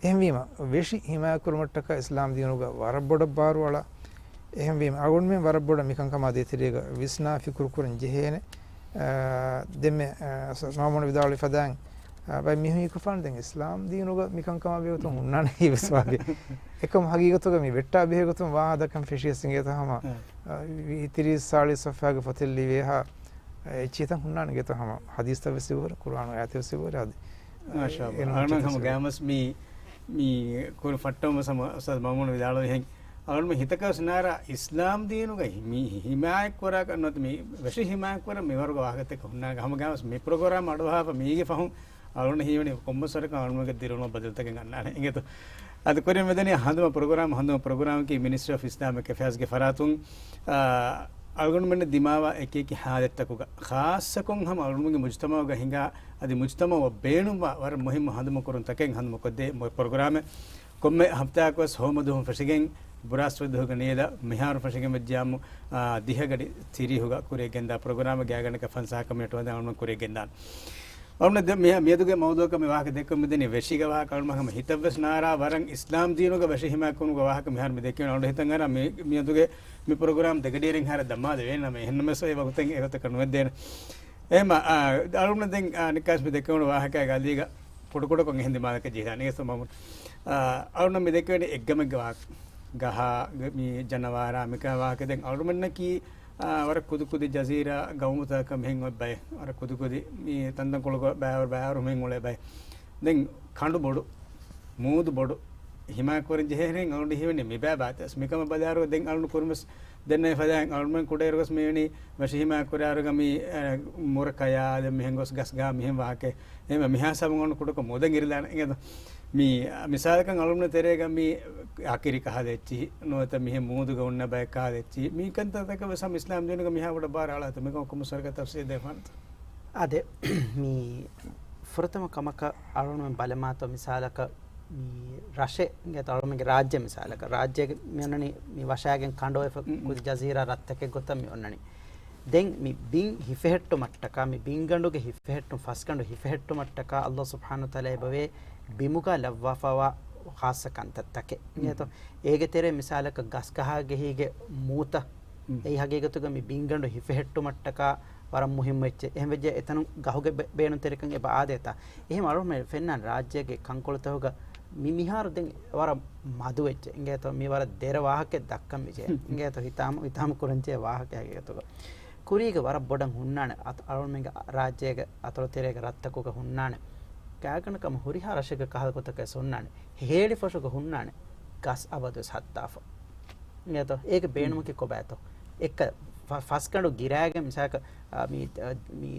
އެހެންވީމަ، ވެށި ހިމާޔަތްކުރުމަށްޓަކާ އިސްލާމް ދީނުގަ ވަރަށް ބޮޑަށް ބާރުއަޅާ. އެހެންވީމަ، އަޅުގަނޑުމެން ވަރަށް ބޮޑަށް މިކަންކަމާ ދޭތެރޭގަ ވިސްނާ ފިކުރު ކުރަން ޖެހޭނެ. އާ، ދެންމެ، އާ، ސ-، މާމޫނު ވިދާޅުވި ފަދައިން، އާ، ބައެއް މީހުން ހީކުރަނީ ދެން އިސްލާމް ދީނުގަ މިކަންކަމާ ބެހޭގޮތުން ހުންނާނެ ވިސްވާގެ. އެކަމް ހަގީގަތުގަ މި ވެއްޓާ ބެހޭގޮތުން ވާހަކަ ދައްކަން ފެށިޔަސް އިނގޭތަ ހަމަ، އާ، ވި-، ތިރީސް ސާޅީސް ސޮފްހާގެ ފޮތެއް ލިބޭހާ، އެއްޗިތައް ހުންނާނެ އިނގޭތަ ހަމަ ޙަދީޘްތައް ވެސް އެބަހުރި، ޤުރުއާނު އާޔަތެއް ވެސް އެބަހުރި އަދި. މާޝާﷲ. އެނޫން އަޅުގަނޑު ހަމަ ގާމަސް މި، މި ކުރި ފައްޓަވުމަށް ހަމަ އުސްތާޛު މައުމޫނު ވިދާޅުވިހެން. އަޅުގަނޑު ހިތަކަށް ސިނާރާ އިސްލާމް ދީނުގައި މި ހިމާޔަތްކުރާކަށް ނުވަތަ މި ވެށި ހިމާޔަތްކުރަން މިވަރުގެ ވާހަކަތަކެއް ހުންނާނެ. ހަމަ ގާމަސް މި ޕްރޮގްރާމް އަޑުއަހާފަ މީގެ ފަހުން އަޅުގަނޑަށް ހީވަނީ ކޮންމެސް ވަރަކަށް އަޅުގަނޑުގެ ދިރިއުޅުމަށް ބަދަލުތަކެއް އަންނާނެ އިނގޭތޯ. އަދި ކުރިން މިދަނީ ހަނދުމަ ޕްރޮގްރާމް، ހަނދުމަ ޕްރޮގްރާމަކީ މިނިސްޓްރީ އޮފް އިސްލާމިކް އެފެއާޒްގެ ފަރާތުން، އާ، އަޅުގަނޑުމެންނަށް ދިމާވާ އެކި އެކި ހާލަތްތަކުގަ، ޚާއްޞަކޮށް ހަމަ އަޅުގަނޑުމެންގެ މުޖުތަމަޢުގަ ހިނގާ، އަދި މުޖުތަމަޢަށް ބޭނުންވާ ވަރަށް މުހިއްމު ހަނދުމަކުރުންތަކެއް ހަނދުމަކޮށްދޭ މު-، ޕްރޮގްރާމެއް. ކޮންމެ ހަފްތާއަކުވެސް ހޯމަދުވަހުން ފެށިގެން، ބުރާސްފަތި ދުވަހުގަ ނިޔަލަށް މިހާރު ފެށިގެން ވެއްޖިއްޔާމު، އާ، ދިހަ ގަޑި ތިރީހުގަ ކުރިއަށް ގެންދާ ޕްރޮގްރާމެއް ގާތްގަނޑަކަށް ފަންސާހަކަށް މިނެޓު ވަންދެން އަޅުގަނޑު ކުރިއަށް ގެންދާނެ. އަޅުގަނޑު ދެ-، މި-، މިއަދުގެ މައުޟޫޢަކަށް މި ވާހަކަ ދެއްކުން މިދަނީ ވެށީގެ ވާހަކަ. އަޅުގަނޑު ހަމަ ހިތަށްވެސް ނާރާ ވަރަށް އިސްލާމް ދީނުގަ ވެށި ހިމާޔަތްކުރުމުގެ ވާހަކަ މިހާރު މި ދެއްކެވެނީ. އަޅުގަނޑު ހިތަށް އަރާ މި-، މިއަދުގެ މި ޕްރޮގްރާމް ދެގަޑިއެރިން ހާރަ ދަމާލެވޭނެ ނަމަ، އެހެންނަމަވެސް އެ ވަގުތެއް އެގޮތަކަށް ނުވެދޭނެ. އެހެންމަ، އާ، އަޅުގަނޑު ދެން، އާ، ނިކާސް މި ދެއްކެވުނު ވާހަކައިގެ އަލީގަ ކުޑަކުޑަކޮށް އެހެން ދިމާލަކަށް ޖެހިދާނެ. އޭ ސުމަމުން، އާ، އަޅުގަނޑު މި ދެއްކެވެނީ އެއްގަމެއްގެ ވާހަކަ. ގަހާ، މި ޖަނަވާރާ، މިކާ ވާހަކަ. ދެން އަޅުގަނޑަކީ، އާ، ވަރަށް ކުދިކުދި ޖަޒީރާ ގައުމުތަކަށް މިހެން އޮތް ބައެއް. ވަރަށް ކުދިކުދި މި ތަންތަންކޮޅުގަ ބައިވަރު ބައިވަރު މިހެން އުޅޭ ބައެއް. ދެން ކަނޑު ބޮޑު، މޫދު ބޮޑު. ހިމާޔަތް ކުރަން ޖެހޭ ހެން އަޅުގަނޑު ހީވަނީ މިބާ ބާތަސް. މިކަމަށް ބަލާއިރު ދެން އަޅުގަނޑު ކުރިމަސް ދެންނެވި ފަދައިން އަޅުގަނޑުމެން ކުޑައިރުވެސް މިވަނީ މަށި ހިމާޔަތް ކުރާއިރުގަ މި، އަ، މުރަ ކަޔާ ދެން މިހެން ގޮސް ގަސްގަހާ މިހެން ވާހަކަ. އެހެން މިހާ ހިސާބުން އަޅުގަނޑު ކުޑަކޮށް މޫދަށް އިރިލާނެ. އިނގޭތޯ؟ މި، އަ، މިސާލަކަށް އަޅުގަނޑު ތެރޭގަ މި އަކިރި ކަހަލަ އެއްޗިހި ނުވަތަ މިހެން މޫދުގަ ހުންނަ ބައެއް ކަހަލަ އެއްޗިހި. މި ކަންތައްތަކަށް ވެސް ހަމަ އިސްލާމް ދީނުގަ މިހާ ބޮޑަށް ބާރު އަޅާތޯ؟ މިކަމަށް ކޮންމެސް ވަރަކަށް ތަފްސީލް ދެއްވާނެތޯ؟ އާދެ، މި ފުރަތަމަ ކަމަކަށް އަޅުގަނޑުމެން ބަލަމާތޯ މިސާލަކަށް މި ރަށެއް އިނގޭތޯ އަޅުގަނޑުމެންގެ ރާއްޖެ މިސާލަކަށް، ރާއްޖޭގެ މި އޮންނަނީ މި ވަށާގެން ކަނޑު އޮތްފަ މް. ކުދި ޖަޒީރާ ރަށްތަކެއް ގޮތަށް މި އޮންނަނީ. ދެން މި ބިން ހިފެހެއްޓުމަށްޓަކާ، މި ބިންގަނޑުގެ ހިފެހެއްޓުން، ފަސްގަނޑު ހިފެހެއްޓުމަށްޓަކާ ﷲ ސުބްޙާނަހޫ ވަތަޢާލާ އެބަވޭ ބިމުގަ ލައްވާފަވާ ޚާއްޞަ ކަންތައްތަކެއް. މް. އިނގޭތޯ؟ އޭގެ ތެރޭ މިސާލަކަށް ގަސްގަހާގެހީގެ މޫތައް، މް. އެއީ ހަގީގަތުގަ މި ބިންގަނޑު ހިފެހެއްޓުމަށްޓަކާ ވަރަށް މުހިއްމު އެއްޗެއް. އެހެންވެއްޖެ އެތަނުން ގަހުގެ ބޭ-، ބޭނުންތެރިކަން އެބަ އާދޭތާ. އެހެން އަޅުގަނޑުމެން ފެންނާނެ ރާއްޖޭގެ ކަންކޮޅުތަކުގަ މި މިހާރު ދެން ވަރަށް މަދުވެއްޖެ. އިނގޭތޯ މި ވަރަށް ދެރަ ވާހަކައެއް ދައްކަން މިޖެހޭ. އިނގޭތޯ ހިތާމަ، ހިތާމަ ކުރަންޖެހޭ ވާހަކަ ހަގީގަތުގަ. ކުރީގަ ވަރަށް ބޮޑަށް ހުންނާނެ އަތު-، އަޅުގަނޑުމެންގެ ރާއްޖޭގެ އަތޮޅު ތެރޭގެ ރަށްތަކުގަ ހުންނާނެ. ގާތްގަނޑަކަށް ހުރިހާ ރަށެއްގެ ކަހަލަ ގޮތަކަށް ވެސް ހުންނާނެ. ހޭޅިފޮށުގަ ހުންނާނެ ގަސް އަބަދުވެސް ހައްދާފަ. އިނގޭތޯ؟ އޭގެ ބޭނުމަކީ ކޮބާތޯ؟ އެއްކަ ފަ-، ފަސްގަނޑު ގިރާގެން މިސާލަކަށް، އާ، މި، އާ، މި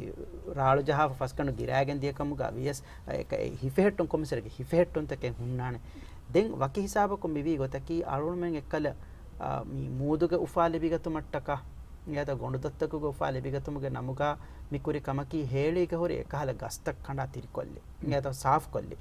ރާޅު ޖަހާފަ ފަސްގަނޑު ގިރާގެން ދިޔަ ކަމުގަ ވިޔަސް، އާ، އެކަ އެ ހިފެހެއްޓުން ކޮންމެސް ވަރެއްގެ ހިފެހެއްޓުންތަކެއް ހުންނާނެ. ދެން ވަކި ހިސާބަކުން މިވީ ގޮތަކީ އަޅުގަނޑުމެން އެއްކަލަ، އާ، މި މޫދުގެ އުފާ ލިބިގަތުމަށްޓަކާ، އިނގޭތޯ ގޮނޑުދޮށްތަކުގެ އުފާ ލިބިގަތުމުގެ ނަމުގަ މި ކުރި ކަމަކީ ހޭޅީގަ ހުރި އެކަހަލަ ގަސްތައް ކަނޑާ ތިރިކޮށްލި. އިނގޭތޯ ސާފުކޮށްލި.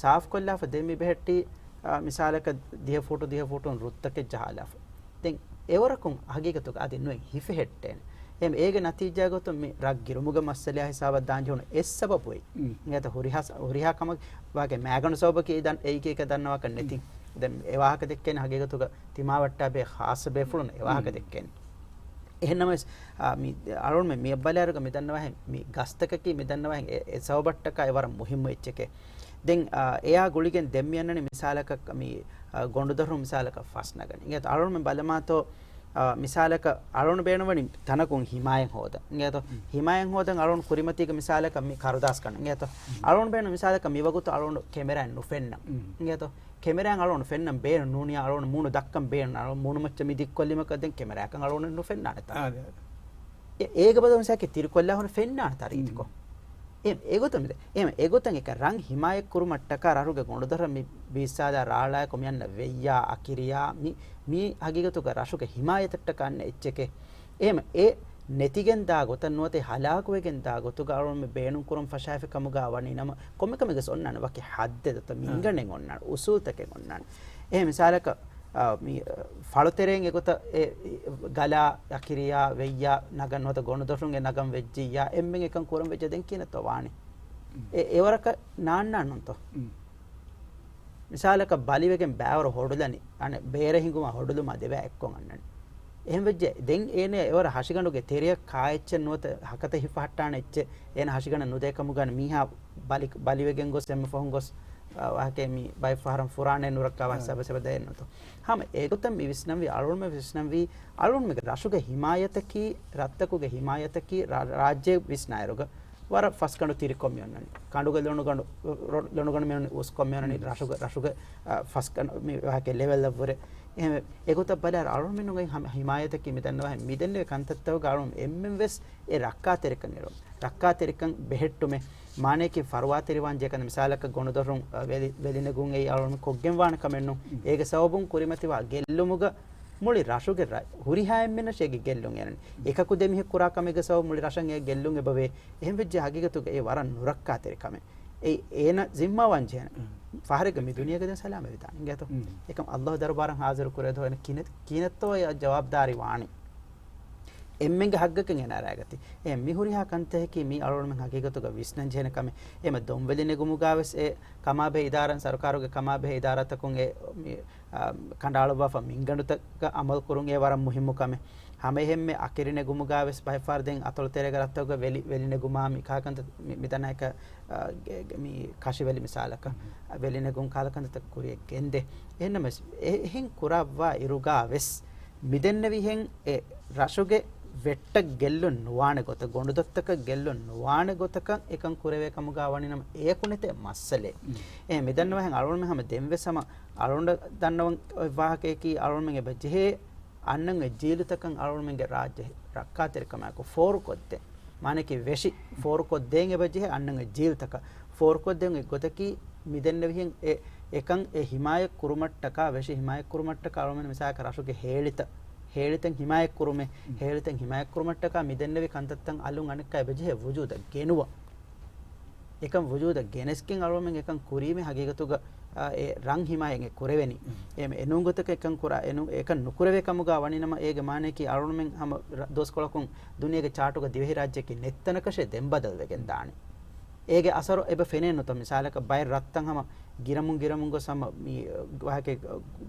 ސާފުކޮށްލާފަ ދެން މި ބެހެއްޓީ، އާ، މިސާލަކަށް ދިހަ ފޫޓު، ދިހަ ފޫޓުން ރުއްތަކެއް ޖަހާލާފަ. ދެން އެވަރަކުން ހަގީގަތުގަ އަދި ނުއެއް ހިފެހެއްޓޭނެ. އެހެން އޭގެ ނަތީޖާ ގޮތުން މި ރަށް ގިރުމުގެ މައްސަލައާ ހިސާބަށް ދާން ޖެހުނު އެއް ސަބަބު އެއީ. މް. އިނގޭތޯ ހުރިހާ ސަ-، ހުރިހާ ކަމަކީ ވާގެ މާގަނޑު ސަބަބަކީ ދަން-، އެއީކީ އެކަ ދަންނަވާކަށް ނެތި. މް. ދެން އެ ވާހަކަ ދެއްކޭނެ ހަގީގަތުގަ ތިމާވައްޓާބެހޭ ޚާއްޞަ ބޭފުޅުން އެ ވާހަކަ މް. ދެއްކޭނެ. އެހެންނަމަވެސް، އާ، މި އަޅުގަނޑުމެން މި އަށް ބަލާއިރުގަ މި ދަންނަވާހެން، މި ގަސްތަކަކީ މި ދަންނަވާހެން އެ، އެ ސަބަބަށްޓަކާ އެ ވަރަށް މުހިއްމު އެއްޗެކޭ. ދެން، އާ، އެއާ ގުޅިގެން ދެން މި އަންނަނީ މިސާލަކަށް މި، އާ، ގޮނޑުދޮށުން މިސާލަކަށް ފަސް ނަގަނީ. އިނގޭތޯ އަޅުގަނޑުމެން ބަލަމާތޯ، އާ، މިސާލަކަށް އަޅުގަނޑު ބޭނުންވަނީ ތަނަކުން ހިމާޔަތް ހޯދަން. އިނގޭތޯ؟ މް. ހިމާޔަތް ހޯދަން އަޅުގަނޑު ކުރިމަތީގަ މިސާލަކަށް މި ކަރުދާސް ކަން. އިނގޭތޯ؟ މް. އަޅުގަނޑު ބޭނުން މިސާލަކަށް މި ވަގުތު އަޅުގަނޑު ކެމެރާއެއް ނުފެންނަން. މް. އިނގޭތޯ؟ ކެމެރާއިން އަޅުގަނޑު ފެންނަން ބޭނުން ނޫނިއްޔާ، އަޅުގަނޑު މޫނު ދައްކަން ބޭނުން. އަޅުގަނޑު މޫނު މައްޗަށް މި ދިއްކޮށްލީމަކަށް ދެން ކެމެރާއަކަށް އަޅުގަނޑު ނުފެންނާނެތާ. އާ، ދެ، ދެ. އެ-، އޭގެ ބަދަލު މިސާލަކަށް ތިރިކޮށްލާ ހުރެ ފެންނާނެތާ ރީތިކޮށް. މް. އެ-، އެގޮތަށް މި-، އެ-، އެގޮތަށް އެކަ ރަށް ހިމާޔަތް ކުރުމަށްޓަކާ ރަށުގެ ގޮނޑުދޮށަށް މި ބީއްސާލާ ރާޅާއެކު މި އަންނަ ވެއްޔާ، އަކިރިޔާ، މި، މީ ހަގީގަތުގަ ރަށުގެ ހިމާޔަތަށްޓަކާ އަންނަ އެއްޗެކޭ. އެހެން އެ ނެތިގެން ދާ ގޮތަށް ނުވަތަ ހަލާކުވެގެން ދާ ގޮތުގަ އަޅުގަނޑުމެން ބޭނުން ކުރަން ފަށާފި ކަމުގަ ވަނީ ނަމަ، ކޮންމެ ކަމެއްގެސް އޮންނާނެ ވަކި ޙައްދެއް ދޮތަ މިންގަނޑެއް އޮންނާނެ، އުސޫލުތަކެއް އޮންނާނެ. އެހެން މިސާލަކަށް، އާ، މި، އާ، ފަޅުތެރެއިން އެގޮތަށް އެ، އެ، ގަލާ، އަކިރިޔާ، ވެއްޔާ ނަގަން ނުވަތަ ގޮނޑުދޮށުން އެ ނަގަން ވެއްޖިއްޔާ، އެންމެން އެކަން ކުރަން ވެއްޖެ ދެން ކިހިނެއްތޯ ވާނީ؟ އެ، އެވަރަކަށް ނާންނާން ނޫންތޯ؟ މިސާލަކަށް ބަލިވެގެން ބައިވަރު ހޮޑުލަނީ، އަނެއް ބޭރަށް ހިނގުމަށް ހޮޑުލުމާ ދެބައި އެއްކޮށް އަންނަނީ. އެހެން ވެއްޖެ ދެން އޭނަ އެވަރަށް ހަށިގަނޑުގެ ތެރެއަށް ކާ އެއްޗެއް ނުވަތަ ހަކަތަ ހިފަހައްޓާނެ އެއްޗެއް އޭނަ ހަށިގަނޑަށް ނުދޭ ކަމުގަ މީހާ ބަލި-، ބަލިވެގެން ގޮސް އެންމެ ފަހުން ގޮސް، އާ، ވާހަކައެއް މި ބައެއް ފަހަރަށް ފުރާނައެއް ނުރައްކާ ވާހަކަ ސަބަ ސަބަ ދައެއްނުތޯ. ހަމަ އެގޮތަށް މި ވިސްނަންވީ، އަޅުގަނޑުމެން ވިސްނަންވީ، އަޅުގަނޑުމެންގެ ރަށުގެ ހިމާޔަތަކީ، ރަށްތަކުގެ ހިމާޔަތަކީ ރާ-، ރާއްޖެ ވިސްނާއިރުގަ ވަރަށް ފަސްގަނޑު ތިރިކޮށް މި އޮންނަނީ. ކަނޑުގެ ލޮނުގަނޑު، ރޮ-، ލޮނުގަނޑު މި އޮންނަނީ އުސްކޮށް މި އޮންނަނީ ރަށުގެ، ރަށުގެ، އަ، ފަސްގަނޑު މި ވާހަކަ ލެވެލްއަށްވުރެ. އެހެން އެގޮތަށް ބަލާއިރު އަޅުގަނޑުމެންނުގެ ހަމަ ހިމާޔަތަކީ މި ދަންނަވާހެން މި ދެންނެވި ކަންތައްތަކުގަ އަޅުގަނޑު އެންމެން ވެސް އެ ރައްކާތެރިކަން އިރު، ރައްކާތެރިކަން ބެހެއްޓުމެއް މާނަޔަކީ ފަރުވާތެރިވާން ޖެހޭ ކަން. މިސާލަކަށް ގޮނޑުދޮށުން، އަ، ވެލި-، ވެލިނެގުން އެއީ އަޅުގަނޑު ކޮށްގެންވާނެ ކަމެއް ނޫން. އޭގެ ސަބަބުން ކުރިމަތިވާ ގެއްލުމުގަ މުޅި ރަށުގެ ރަ-، ހުރިހާ އެންމެންނަށް އޭގެ ގެއްލުން އެރަނީ. އެކަކު ދެމިހެއް ކުރާ ކަމެއްގެ ސަބަބުން މުޅި ރަށަށް އޭ ގެއްލުން އެބަވޭ. އެހެން ވެއްޖެ ހަގީގަތުގަ އެ ވަރަށް ނުރައްކާތެރި ކަމެއް. އެ-، އޭނަ ޒިންމާވާން ޖެހޭނެ. ފަހަރެއްގަ މި ދުނިޔޭގަ ދެން ސަލާމަތް ވެދާނެ. އިނގޭތޯ؟ އެކަމް ﷲ ދަރުބާރަށް ހާޒިރު ކުރޭ ދޯ އޭނަ ކިނެ-، ކިހިނެއްތޯ އެ ޖަވާބުދާރީ ވާނީ. އެންމެންގެ ހައްގަކަށް އޭނަ ރާގަތީ. އެ މި ހުރިހާ ކަންތައްތަކީ މީ އަޅުގަނޑުމެން ހަގީގަތުގަ ވިސްނަން ޖެހޭނެ ކަމެއް. އެމަ ދޮންވެލި ނެގުމުގަވެސް އެ ކަމާބެހޭ އިދާރާ، ސަރުކާރުގެ ކަމާބެހޭ އިދާރާތަކުން އެ މި، އާ، ކަނޑައަޅުއްވާފަ މިންގަނޑުތަކަށް އަމަލު ކުރުން އެ ވަރަށް މުހިއްމު ކަމެއް. ހަމައެހެންމެ އަކިރި ނެގުމުގަވެސް ބައެއްފަހަރު ދެން އަތޮޅު ތެރޭގެ ރަށްތަކުގަ ވެލި، ވެލި ނެގުމާ މި ކާކަންތައް މި، މި ދަނާއެކަ، އާ، ގެ-، ގެ-، މި ކަށިވެލި މިސާލަކަށް، އާ، ވެލި ނެގުން ކާލަކަންތައް ކުރިޔަށް ގެންދޭ. އެހެންނަމަވެސް އެ-، އެހެން ކުރައްވާ އިރުގަވެސް މިދެންނެވިހެން އެ ރަށުގެ ވެއްޓަށް ގެއްލުން ނުވާނެ ގޮތަށް، ގޮނޑުދޮށްތަކަށް ގެއްލުން ނުވާނެ ގޮތަކަށް އެކަން ކުރެވޭ ކަމުގަ ވަނީ ނަމަ އެޔަކު ނެތޭ މައްސަލައެއް. އެ މިދަންނަވަހެން އަޅުގަނޑުމެން ހަމަ ދެންވެސް ހަމަ އަޅުގަނޑަށް ދަންނަވަން ވާހަކަޔަކީ އަޅުގަނޑުމެން އެބަ ޖެހޭ އަންނަން އެ ޖީލުތަކަށް އަޅުގަނޑުމެންގެ ރާއްޖެ ރައްކާތެރިކަމާއެކު ފޯރުކޮށްދޭން. މާނައަކީ ވެށި ފޯރުކޮށްދޭން އެބަ ޖެހޭ އަންނަން އެ ޖީލުތަކަށް. ފޯރުކޮށްދޭން އެއްގޮތަކީ މިދެންނެވިހެން އެ، އެކަން އެ ހިމާޔަތް ކުރުމަށްޓަކާ، ވެށި ހިމާޔަތް ކުރުމަށްޓަކާ އަޅުގަނޑުމެން މިސާލަކަށް ރަށުގެ ހޭޅިތައް، ހޭޅިތައް ހިމާޔަތް ކުރުމެއް، ހޭޅިތައް ހިމާޔަތް ކުރުމަށްޓަކާ މިދެންނެވި ކަންތައްތައް އަލުން އަނެއްކާ އެބަޖެހޭ ވުޖޫދަށް ގެނުވަން. އެކަން ވުޖޫދަށް ގެނެސްގެން އަޅުގަނޑުމެން އެކަން ކުރީމޭ ހަގީގަތުގަ، އާ، އެ ރަން ހިމާޔަތް އެ ކުރެވެނީ. އެ، އެނޫން ގޮތަކަށް އެކަން ކުރާ، އެނޫ-، އެކަން ނުކުރެވޭ ކަމުގަ ވަނީ ނަމަ އޭގެ މާނައަކީ އަޅުގަނޑުމެން ހަމަ ރަ-، ދުވަސްކޮޅަކުން ދުނިޔޭގެ ޗާޓުގަ ދިވެހިރާއްޖެއަކީ ނެތް ތަނަކަށޭ ދެން ބަދަލުވެގެން ދާނީ. އޭގެ އަސަރު އެބަ ފެނޭނުތަ؟ މިސާލަކަށް ބައެއް ރަށްތައް ހަމަ ގިރަމުން ގިރަމުން ގޮސް ހަމަ މި ވާހަކަ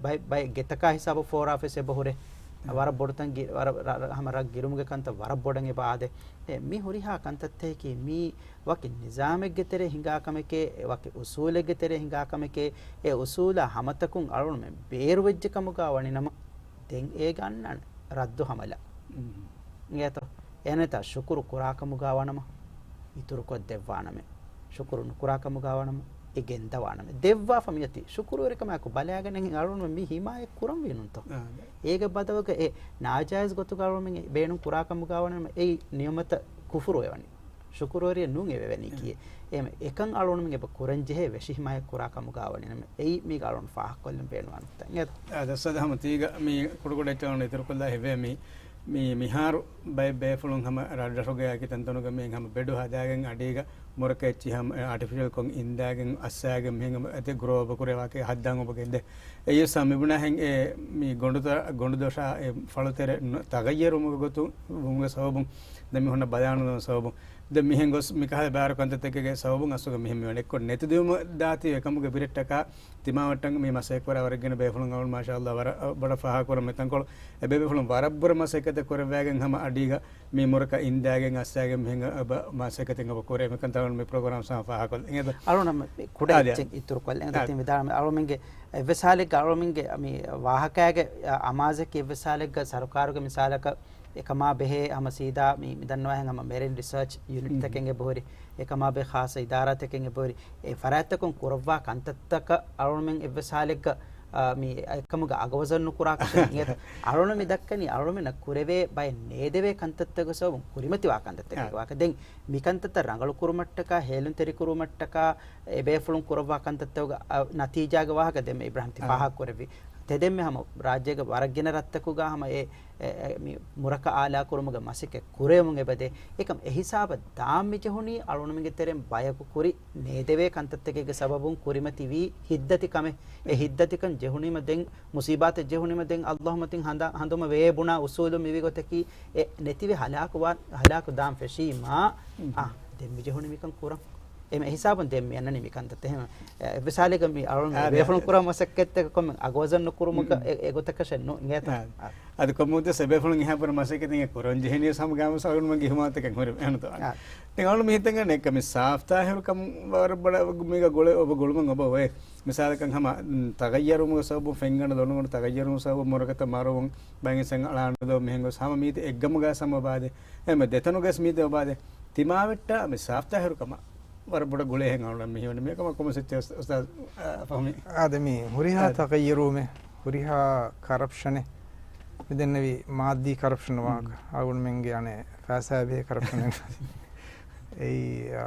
ބައެއް، ބައެއް ގެތަކާ ހިސާބަށް ފޯރާފެސް އެބަ ހުރޭ. އަ، ވަރަށް ބޮޑުތަން ގި-، ވަރަށް ރަ-، ރަ-، ހަމަ ރަށް ގިރުމުގެ ކަންތައް ވަރަށް ބޮޑަށް އެބަ އާދޭ. އެ، މި ހުރިހާ ކަންތައްތަކަކީ މީ ވަކި ނިޒާމެއްގެ ތެރޭ ހިނގާ ކަމެކޭ، އެ ވަކި އުސޫލެއްގެ ތެރޭ ހިނގާ ކަމެކޭ، އެ އުސޫލާ ހަމަތަކުން އަޅުގަނޑުމެން ބޭރުވެއްޖެ ކަމުގަ ވަނީ ނަމަ، ދެން އޭގެ އަންނަ ރައްދު ހަމަލާ. އިނގޭތޯ؟ އެހެންނަތާ ޝުކުރު ކުރާ ކަމުގަ ވާނަމަ، އިތުރުކޮށްދެއްވާނަމޭ. ޝުކުރު ނުކުރާ ކަމުގަ ވާނަމަ، އެ ގެންދަވާނަމޭ. ދެއްވާފަ މިއޮތީ ޝުކުރުވެރިކަމާއެކު ބަލާގެން އަޅުގަނޑުމެން މި ހިމާޔަތް ކުރަންވީ ނޫންތޯ؟ އާ، އޭގެ ބަދަލުގަ އެ ނާޖާއިޒް ގޮތުގަ އަޅުގަނޑުމެން ބޭނުން ކުރާ ކަމުގަ ވާނަމަ، އެއީ ނިޢުމަތަށް ކުފުރު ވެވަނީ. ޝުކުރުވެރިއެއް ނޫން އެ ވެވެނީކީއެއް. އެހެން އެކަން އަޅުގަނޑުމެން އެބަ ކުރަން ޖެހޭ ވެށި ހިމާޔަތް ކުރާ ކަމުގަ ވަނީ ނަމަ، އެއީ މީގަ އަޅުގަނޑު ފާހަގަކޮށްލަން ބޭނުންވާ ނުކުތާ. އާ، ދަސްސަދަ ހަމަ ތީގަ މި ކުޑަކުޑަ އެއްޗެއް އިތުރުކޮށްލާ ހެވޭ މި، މި، މިހާރު ބައެއް ބޭފުޅުން ހަމަ ރަށްރަށުގެ އަކި ތަންތަނުގަ މި ހަމަ ބެޑު ހަދާގެން އަޑީގަ މުރަކަ އެއްޗިހި ހަމަ އާޓިފިޝަލް ކޮން އިންދާގެން އައްސާގެން މިހެން އެތި ގްރޯ އޮބަ ކުރޭ ވާކި ހައްދާން އޮބަ ގެންދޭ. އެއީ ސަ މިބުނާހެން އެ މި ގޮނޑު ތަ-، ގޮނޑު ދޮށާ އެ ފަޅުތެރެ ނު-، ތަޣައްޔަރުވުމުގެ ގޮތުން، ވުމުގެ ސަބަބުން ދެން މި ހުންނަ ބަލާނުދޭ ސަބަބުން. ދެން މިހެން ގޮސް މިކަހަލަ ބާރު ކަންތައްތަކެއްގެ ސަބަބުން އަސްލުގަ މިހެން މިވަނީ. އެއްކޮށް ނެތިދިއުމަށް ދާތީ އެކަމުގެ ބިރެއްޓަކާ ތިމާވައްޓަން މި މަސައްކަތް ކުރާ ވަރަށް ގިނަ ބޭފުޅުން އަޅުގަނޑު މާޝާﷲ ވަރަށް ބޮޑަށް ފާހަގަކުރަން މިތަންކޮޅު. އެބޭބޭފުޅުން ވަރަށް ބުރަ މަސައްކަތެއް ކުރެއްވާގެން ހަމަ އަޑީގަ މި މުރަކަ އިންދާގެން އައްސާގެން މިހެން އެބަ މަސައްކަތެއް އެބަ ކުރޭ. މިކަންތައް މި ޕްރޮގްރާމް ސާ ފާހަގަކޮށް. އެނގޭތަ؟ އަޅުގަނޑު ކުޑަ އާދެ. އެއްޗެއް އިތުރުކޮށްލަން އާދެ. ތިން ވިދާޅު އަޅުމެންގެ އެއްވެސް ހާލެއްގަ އަޅުމެންގެ މި ވާހަކައިގެ އަމާޒަކީ އެއްވެސް ހާލެއްގަ ސަރުކާރުގެ މިސާލަކަށް އެކަމާ ބެހޭ ހަމަ ސީދާ މި، މި ދަންނަވާހެން ހަމަ މެރިން ރިސާޗް ޔުނިޓް ތަކެއް އެބަހުރި، އެކަމާ ބެހޭ ޚާއްޞަ އިދާރާތަކެއް އެބަހުރި، އެ ފަރާތްތަކުން ކުރައްވާ ކަންތައްތަކަށް އަޅުމެން އެއްވެސް ހާލެއްގަ، އާ، މި އެކަމުގަ އަގަވަޒަން ނުކުރާކަށެއް އިނގޭތަ؟ އަޅުމެން މި ދައްކަނީ އަޅުމެންނަށް ކުރެވޭ ބައެއް ނޭދެވޭ ކަންތައްތަކުގެ ސަބަބުން ކުރިމަތިވާ ކަންތައްތަކެއް ވާކަށް. ދެން މި ކަންތައްތައް ރަނގަޅު ކުރުމަށްޓަކާ، ހޭލުންތެރި ކުރުމަށްޓަކާ، އެބޭފުޅުން ކުރައްވާ ކަންތައްތަކުގަ، އަ، ނަތީޖާގެ ވާހަކަ ދެންމެ އިބްރާހިމް ތި ފާހަގަކުރެއްވި. ތެދެންމެ ހަމަ ރާއްޖޭގެ ވަރަށް ގިނަ ރަށްތަކުގަ ހަމަ އެ، އެ، އެ، މި މުރަކަ އާލާ ކުރުމުގެ މަސައްކަތް ކުރެވެމުން އެބަދޭ. އެކަމް އެހިސާބަށް ދާން މި ޖެހުނީ އަޅުގަނޑުމެންގެ ތެރެއިން ބަޔަކު ކުރި ނޭދެވޭ ކަންތައްތަކެއްގެ ސަބަބުން ކުރިމަތިވީ ހިތްދަތި ކަމެއް. އެ ހިތްދަތިކަން ޖެހުނީމަ ދެން، މުސީބާތެއް ޖެހުނީމަ ދެން އައްލާހު މަތިން ހަނދާ-، ހަނދުމަ ވޭ ބުނާ އުސޫލު މިވި ގޮތަކީ އެ ނެތިވެ ހަލާކުވާ-، ހަލާކު ދާން ފެށީމާ، އާ، ދެން މި ޖެހުނީ މިކަން ކުރަން. އެ ހިސާބުން ދެން މި އަންނަނީ މި ކަންތައްތައް. އެހެން، އެ، އެއްވެސް ހާލެއްގަ މި އަޅުން އާ، ދެ-، ބޭފުޅުން ކުރާ މަސައްކަތްތަކަށް ކޮންމެ އަގުވަޒަން ނުކުރުމުގަ އެ، އެ ގޮތަކަށެއް ނޫން އިނގޭތަ؟ އާ. އާ. އަދި ކޮންމެ އުއްދޭސް އެބޭފުޅުން އެހާ ބުރަ މަސައްކަތެއް ކުރަން ޖެހެނީ ހަމަ ގާމުސް އަޅުންމެންގެ ހިމާތަކެއް ހުރި އެހެންތޯ؟ އާ. ދެން އަޅުން މި ހިތަށް ގަންނަ އެއްކަ މި ސާފްތާހިރުކަމު ވަރަށް ބޮޑަށް މީގަ ގުޅެ-، އޮބަ ގުޅުމެއް އޮބަ އޮވޭ. މިސާލަކަށް ހަމަ، ތަޣައްޔަރުވުމުގެ ސަބަބުން ފެންގަނޑު ލޮނުގަނޑު ތަޣައްޔަރުވުމުގެ ސަބަބުން މުރަކަތައް މަރުވުން، ބައެއް އިންސާން އަޅާނުދޯ މިހެން ގޮސް ހަމަ މީތި އެއްގަމުގަ ސަމަ އޮބާދޭ. އެހެން ދެތަނުގަސް މީތި އޮބާދޭ. ތިމާވެއްޓާ މި ސާފްތާހިރުކަމަށް ވަރަށް ބޮޑަށް ގުޅޭހެން އަޅުން މި ހީވަނީ. މިކަމަށް ކޮމެންޓްސް އެއްޗެއް އުސް-، އުސްތާޒް، އާ، ފަހުމީ. އާދެ، މި ހުރިހާ އާދެ. ތަޣައްޔަރުވުމެއް، ހުރިހާ ކަރަޕްޝަނެއް، މި ދެންނެވި މާއްދީ ކަރަޕްޝަން ވާހަކަ، އަޅުގަނޑުމެންގެ އަނެއް ފައިސާ ބެހޭ ކަރަޕްޝަނެއް. އެއީ، އާ،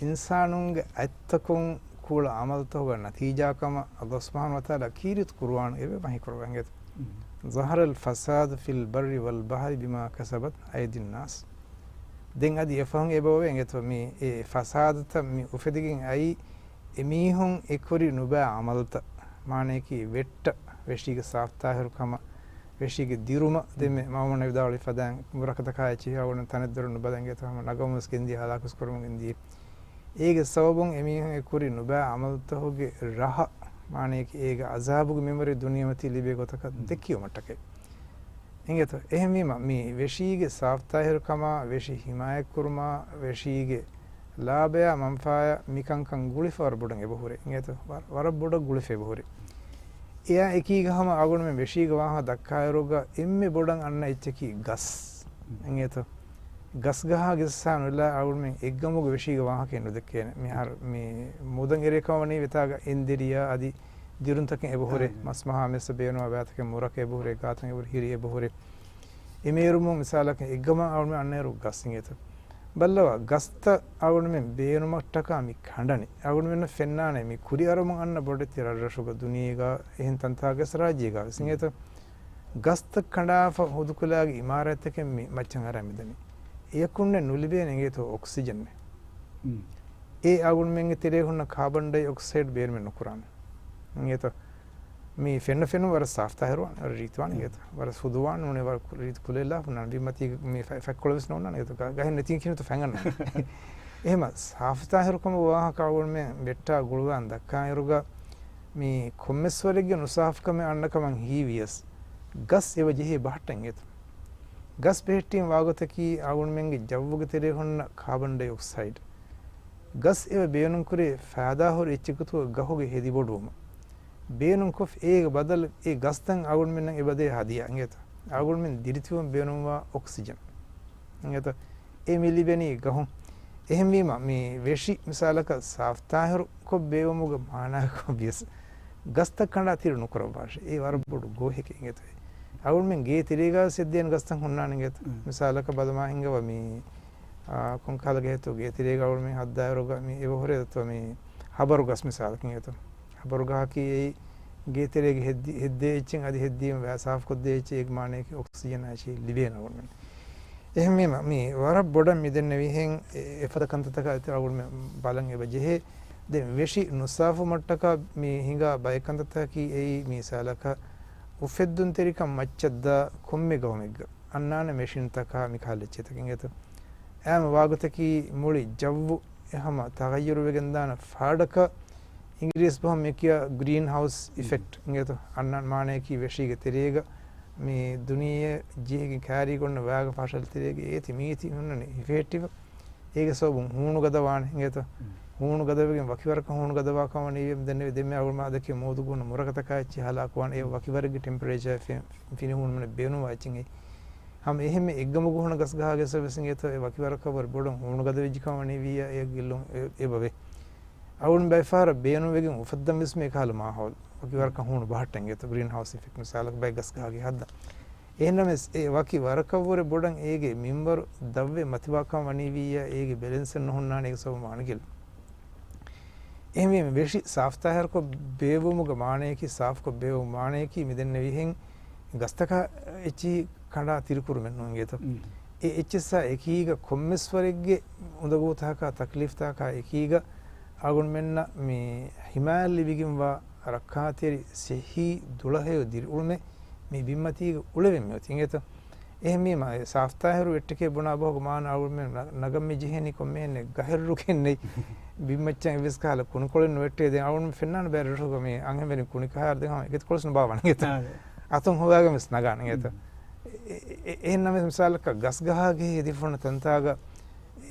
އިންސާނުންގެ އަތްތަކުން ކުޅަ އަމަލުތަކުގެ ނަތީޖާ ކަމަށް އައްލާހު ސުބްޙާނަހޫ ވަތަޢާލާ ކީރިތި ޤުރުއާނު އެބަ ވަޙީ ކުރައްވާ އިނގޭތޯ. ظهر الفساد في البر والبحر بما كسبت أيدي الناس. ދެން އަދި އެފަހުން އެބަ އޮވޭ އިނގޭތޯ މި އެ ފަސާދަތައް މި އުފެދިގެން އައީ އެމީހުން އެކުރި ނުބައި އަމަލުތައް، މާނަޔަކީ ވެއްޓަށް، ވެށީގެ ސާފްތާހިރުކަމަށް، ވެށީގެ ދިރުމަށް. ދެންމެ މައުމޫން ވިދާޅުވި ފަދައިން ބުރަކަތަކާ އެއްޗެހި އަޅުގަނޑު ތަނެއްދޮރު ނުބަލަން އިނގޭތޯ ހަމަ ނަގަމުސް ގެންދިޔަ ހަލާކުސް ކުރަމުން ގެންދިޔަ. އޭގެ ސަބަބުން އެމީހުން އެ ކުރި ނުބައި އަމަލުތަކުގެ ރަހަ، މާނަޔަކީ އޭގެ އަޒާބުގެ މިންވަރެއް ދުނިޔެމަތީ ލިބޭ ގޮތަކަށް ދެއްކިވުމަށްޓަކައި. އިނގޭތޯ؟ އެހެންވީމަ، މި ވެށީގެ ސާފްތާހިރުކަމާ، ވެށި ހިމާޔަތްކުރުމާ، ވެށީގެ ލާބަޔާ މަންފާޔާ މިކަންކަން ގުޅިފަ ވަރަށް ބޮޑަށް އެބަހުރޭ. އިނގޭތޯ؟ ވަރަށް، ވަރަށް ބޮޑަށް ގުޅިފަ އެބަހުރޭ. އެއާ އެކީގަ ހަމަ އަޅުގަނޑުމެން ވެށީގެ ވާހަކަ ދައްކާއިރުގަ އެންމެ ބޮޑަށް އަންނަ އެއްޗަކީ ގަސް. އިނގޭތޯ؟ ގަސްގަހާ ގެއްސާ ނުލާ އަޅުގަނޑުމެން އެއްގަމުގެ ވެށީގެ ވާހަކައެއް ނުދެއްކޭނެ. މިހާރު މި މުދަން އެރޭ ކަމަށް ވަނީ ވެތާގަ އެންދެރިޔާ އަދި ދިރުންތަކެއް އެބަހުރޭ. އާ، މަސްމަހާ މެސް ބޭނުންވާ ބައިތަކެއް މުރަކަށް އެބަހުރޭ، ގާތަން އެބަހުރި ހިރި އެބަހުރޭ. އެމޭރުމުން މިސާލަކަށް އެއްގަމަށް އަޅުގަނޑުމެން އަންނައިރު ގަސް އިނގޭތޯ. ބައްލަވާ، ގަސްތައް އަޅުގަނޑުމެން ބޭނުމަށްޓަކާ މި ކަނޑަނީ. އަޅުގަނޑުމެންނަށް ފެންނާނެ މި ކުރިއަރަމުން އަންނަ ބޮޑެތި ރަށްރަށުގަ ދުނިޔޭގަ އެހެން ތަންތާގަސް ރާއްޖޭގަ ވެސް އިނގޭތޯ. ގަސްތައް ކަނޑާފަ ހުދުކުލާގެ އިމާރާތްތަކެއް މި މައްޗަށް އަރާ މިދަނީ. އެޔަކުންނެއް ނުލިބޭނެ އިނގޭތޯ އޮކްސިޖަނެއް. އެ އަޅުގަނޑުމެންގެ ތެރޭ ހުންނަ ކާބަން ޑައި އޮކްސައިޑް ބޭނުމެއް ނުކުރާނެ. އިނގޭތޯ. މި ފެންނަ ފެނުން ވަރަށް ސާފްތާހިރުވާނެ، ވަރަށް ރީތިވާނެ އިނގޭތޯ. ވަރަށް ސުދުވާނެ ނޫނޭ، ވަރަށް ކު-، ރީތި ކުލައެއް ލާފަ ހުންނާނެ. ބިންމަތީގަ މި ފަ-، ފަތްކޮޅެއް ވެސް ނޯންނާނެ އިނގޭތޯ. ގަ-، ގަހެއް ނެތިން ކިނުތު ފެންގަންނާނެ. އެހެމަ ސާފުތާހިރުކަމުގެ ވާހަކަ އަޅުގަނޑުމެން ވެއްޓާ ގުޅުވާން ދައްކާއިރުގަ މި ކޮންމެސްވަރެއްގެ ނުސާފުކަމެއް އަންނަކަމަށް ހީވިޔަސް، ގަސް އެބަ ޖެހޭ ބަހައްޓަން އިނގޭތޯ. ގަސް ބެހެއްޓީމަ ވާގޮތަކީ އަޅުގަނޑުމެންގެ ޖައްވުގެ ތެރޭ ހުންނަ ކާބަން ޑައިއޮކްސައިޑް. ގަސް އެބަ ބޭނުންކުރޭ ފައިދާހުރި އެއްޗެއްގެ ގޮތުގަ ގަހުގެ ހެދިބޮޑުވުމަށް. ބޭނުންކޮށްފި އޭގެ ބަދަލު އެ ގަސްތައް އަޅުގަނޑުމެންނަށް އެބަދޭ ހަދިޔާ އިނގޭތަ؟ އަޅުގަނޑުމެން ދިރިތިވުން ބޭނުންވާ އޮކްސިޖަން އިނގޭތަ؟ އެ މި ލިބެނީ ގަހުން. އެހެންވީމަ، މި ވެށި މިސާލަކަށް ސާފްތާހިރުކޮށް ބޭއްވުމުގެ މާނައަކަށް ވިޔަސް، ގަސްތައް ކަނޑާ ތިރި ނުކުރައްވާށޭ. އެ ވަރަށް ބޮޑު ގޯހެކެއް އިނގޭތަ؟ އަޅުގަނޑުމެން ގޭ ތެރޭގަ ސެއްދޭން ގަސްތައް ހުންނާނެ އިނގޭތަ؟ މިސާލަކަށް ބަލަމާ ހިނގަވަ މި، އާ، ކޮންކަހަލަ ގެހެއްތޯ ގޭ ތެރޭގަ އަޅުގަނޑުމެން ހައްދާއިރުގަ މި އެބަހުރޭ ދަތު މި ހަބަރު ގަސް މިސާލަކަށް އިނގޭތަ؟ ހަބަރު ގަހަކީ އެއީ ގޭ ތެރޭގެ ހެއްދި-، ހެއްދޭ އެއްޗެއް އަދި ހެއްދީމަ ވައި ސާފުކޮށްދޭ އެއްޗެއް. އޭގެ މާނަޔަކީ އޮކްސިޖަން އައިޗީ ލިބޭނެ އަޅުގަނޑުމެން. އެހެންވީމަ، މި ވަރަށް ބޮޑަށް މިދެންނެވިހެން އެ-، އެފަދަ ކަންތައްތަކާ އެތި އަޅުގަނޑުމެން ބަލަން އެބަ ޖެހޭ. ދެން ވެށި ނުސާފުވުމަށްޓަކާ މި ހިނގާ ބައެއް ކަންތައްތަކަކީ އެއީ މިސާލަކަށް އުފެއްދުންތެރިކަން މައްޗަށްދާ ކޮންމެ ގައުމެއްގަ އަންނާނެ މެޝިންތަކާ މިކަހަލަ އެއްޗެއްތަކެއް އިނގޭތަ؟ އައިމަ ވާގޮތަކީ މުޅި ޖައްވު އެ ހަމަ ތަޣައްޔުރުވެގެންދާނެ ފާޑަކަށް އިނގިރޭސި ބަހުން މި ކިޔާ ގްރީން ހައުސް އިފެކްޓް އިނގޭތަ؟ އަންނަ މާނަޔަކީ ވެށީގެ ތެރޭގަ މި ދުނިޔެ ޖެހިގެން ކައިރީގަ އޮންނަ ވައިގެ ފަށަލަ ތެރޭގަ އޭތި މީތި ހުންނަނީ ހިފެހެއްޓިފަ. އޭގެ ސަބަބުން ހޫނު ގަދަވާނެ އިނގޭތަ؟ ހޫނު ގަދަވެގެން ވަކިވަރަކަށް ހޫނު ގަދަވާ ކަމަށް ވަނީ ދެންނެވި ދެންމެ އަޅުގަނޑުމެން އަދަކީ މޫދުގަ ހުންނަ މުރަކަތަކާ އެއްޗެއް ހަލާކުވާނެ. އެ ވަކިވަރެއްގެ ޓެމްޕަރޭޗާ ފި-، ފިނި ހޫނުމަނެ ބޭނުންވާ އެއްޗެއް އެއީ. ހަމަ އެހެންމެ އެއްގަމުގަ ހުންނަ ގަސްގަހާގެ ސަބަބުން އިނގޭތޯ އެ ވަކިވަރަކަށް ވަރަށް ބޮޑަށް ހޫނު ގަދަވެއްޖެ ކަމަށް ވަނީ ވިއްޔާ އެ ގެއްލުން އެ-، އެބަވޭ. އަޅުގަނޑު ބައެއް ފަހަރަށް ބޭނުންވެގެން އުފައްދަން ވެސް މި އެކަހަލަ މާހައުލު ވަކިވަރަކަށް ހޫނު ބަހައްޓަން އިނގޭތޯ ގްރީން ހައުސް އިފެކްޓް މިސާލަކަށް ބައެއް ގަސްގަހާގެ ހައްދަން. އެހެންނަމަވެސް އެ ވަކި ވަރަކަށްވުރެ ބޮޑަށް އޭގެ މިންވަރު ދަށްވެ މަތިވާކަމަށް ވަނީ ވިއްޔާ އޭގެ ބެލެންސެއް ނުހުންނާނެ އޭގެ ސަބަބުން އަނެއް ގެއްލުން. އެހެންވީމަ ވެށި ސާފްތާހިރުކޮށް ބޭއްވުމުގެ މާނަޔަކީ، ސާފުކޮށް ބޭއްވުމުގެ މާނަޔަކީ މިދެންނެވިހެން ގަސްތަކާ އެއްޗިހި ކަނޑާ ތިރިކުރުމެއް ނޫން އިނގޭތޯ. އެ އެއްޗިއްސާ އެކީގަ ކޮންމެސްވަރެއްގެ އުނދަގޫތަކާ ތަކްލީފްތަކާ އެކީގަ އަޅުގަނޑުމެންނަށް މި ހިމާޔަތް ލިބިގެންވާ ރައްކާތެރި ސިއްހީ ދުޅަހެޔޮ ދިރިއުޅުމެއް މި ބިންމަތީގަ އުޅެވެން މިއޮތީ އިނގޭތޯ. އެހެންވީމަ، އެ ސާފްތާހިރު ވެއްޓެކޭ ބުނާ ބަހުގެ މާނަ އަޅުގަނޑުމެން ނަ-، ނަގަން މި ޖެހޭނީ ކޮންމެހެންނެއް ގަހެއް ރުކެއް ނެތް. ބިންމައްޗަށް އެއްވެސް ކަހަލަ ކުނިކޮޅެއް ނުވެއްޓޭ. ދެން އަޅުގަނޑުމެން ފެންނާނެ ބައެއް ރަށުގަ މި އަންހެންވެރިން ކުނި ކަހާއިރު ދެން ހަމަ އެކަތި ކޮޅެއް ނުބާވާނެ އިނގޭތަ؟ އާ، އަތުން ހޮވާގެން ވެސް ނަގާނެ އިނގޭތަ؟ އެ-، އެ-، އެ-، އެހެންނަމަވެސް މިސާލަކަށް ގަސްގަހާގެ ހެދިފުންނަ ތަންތާގަ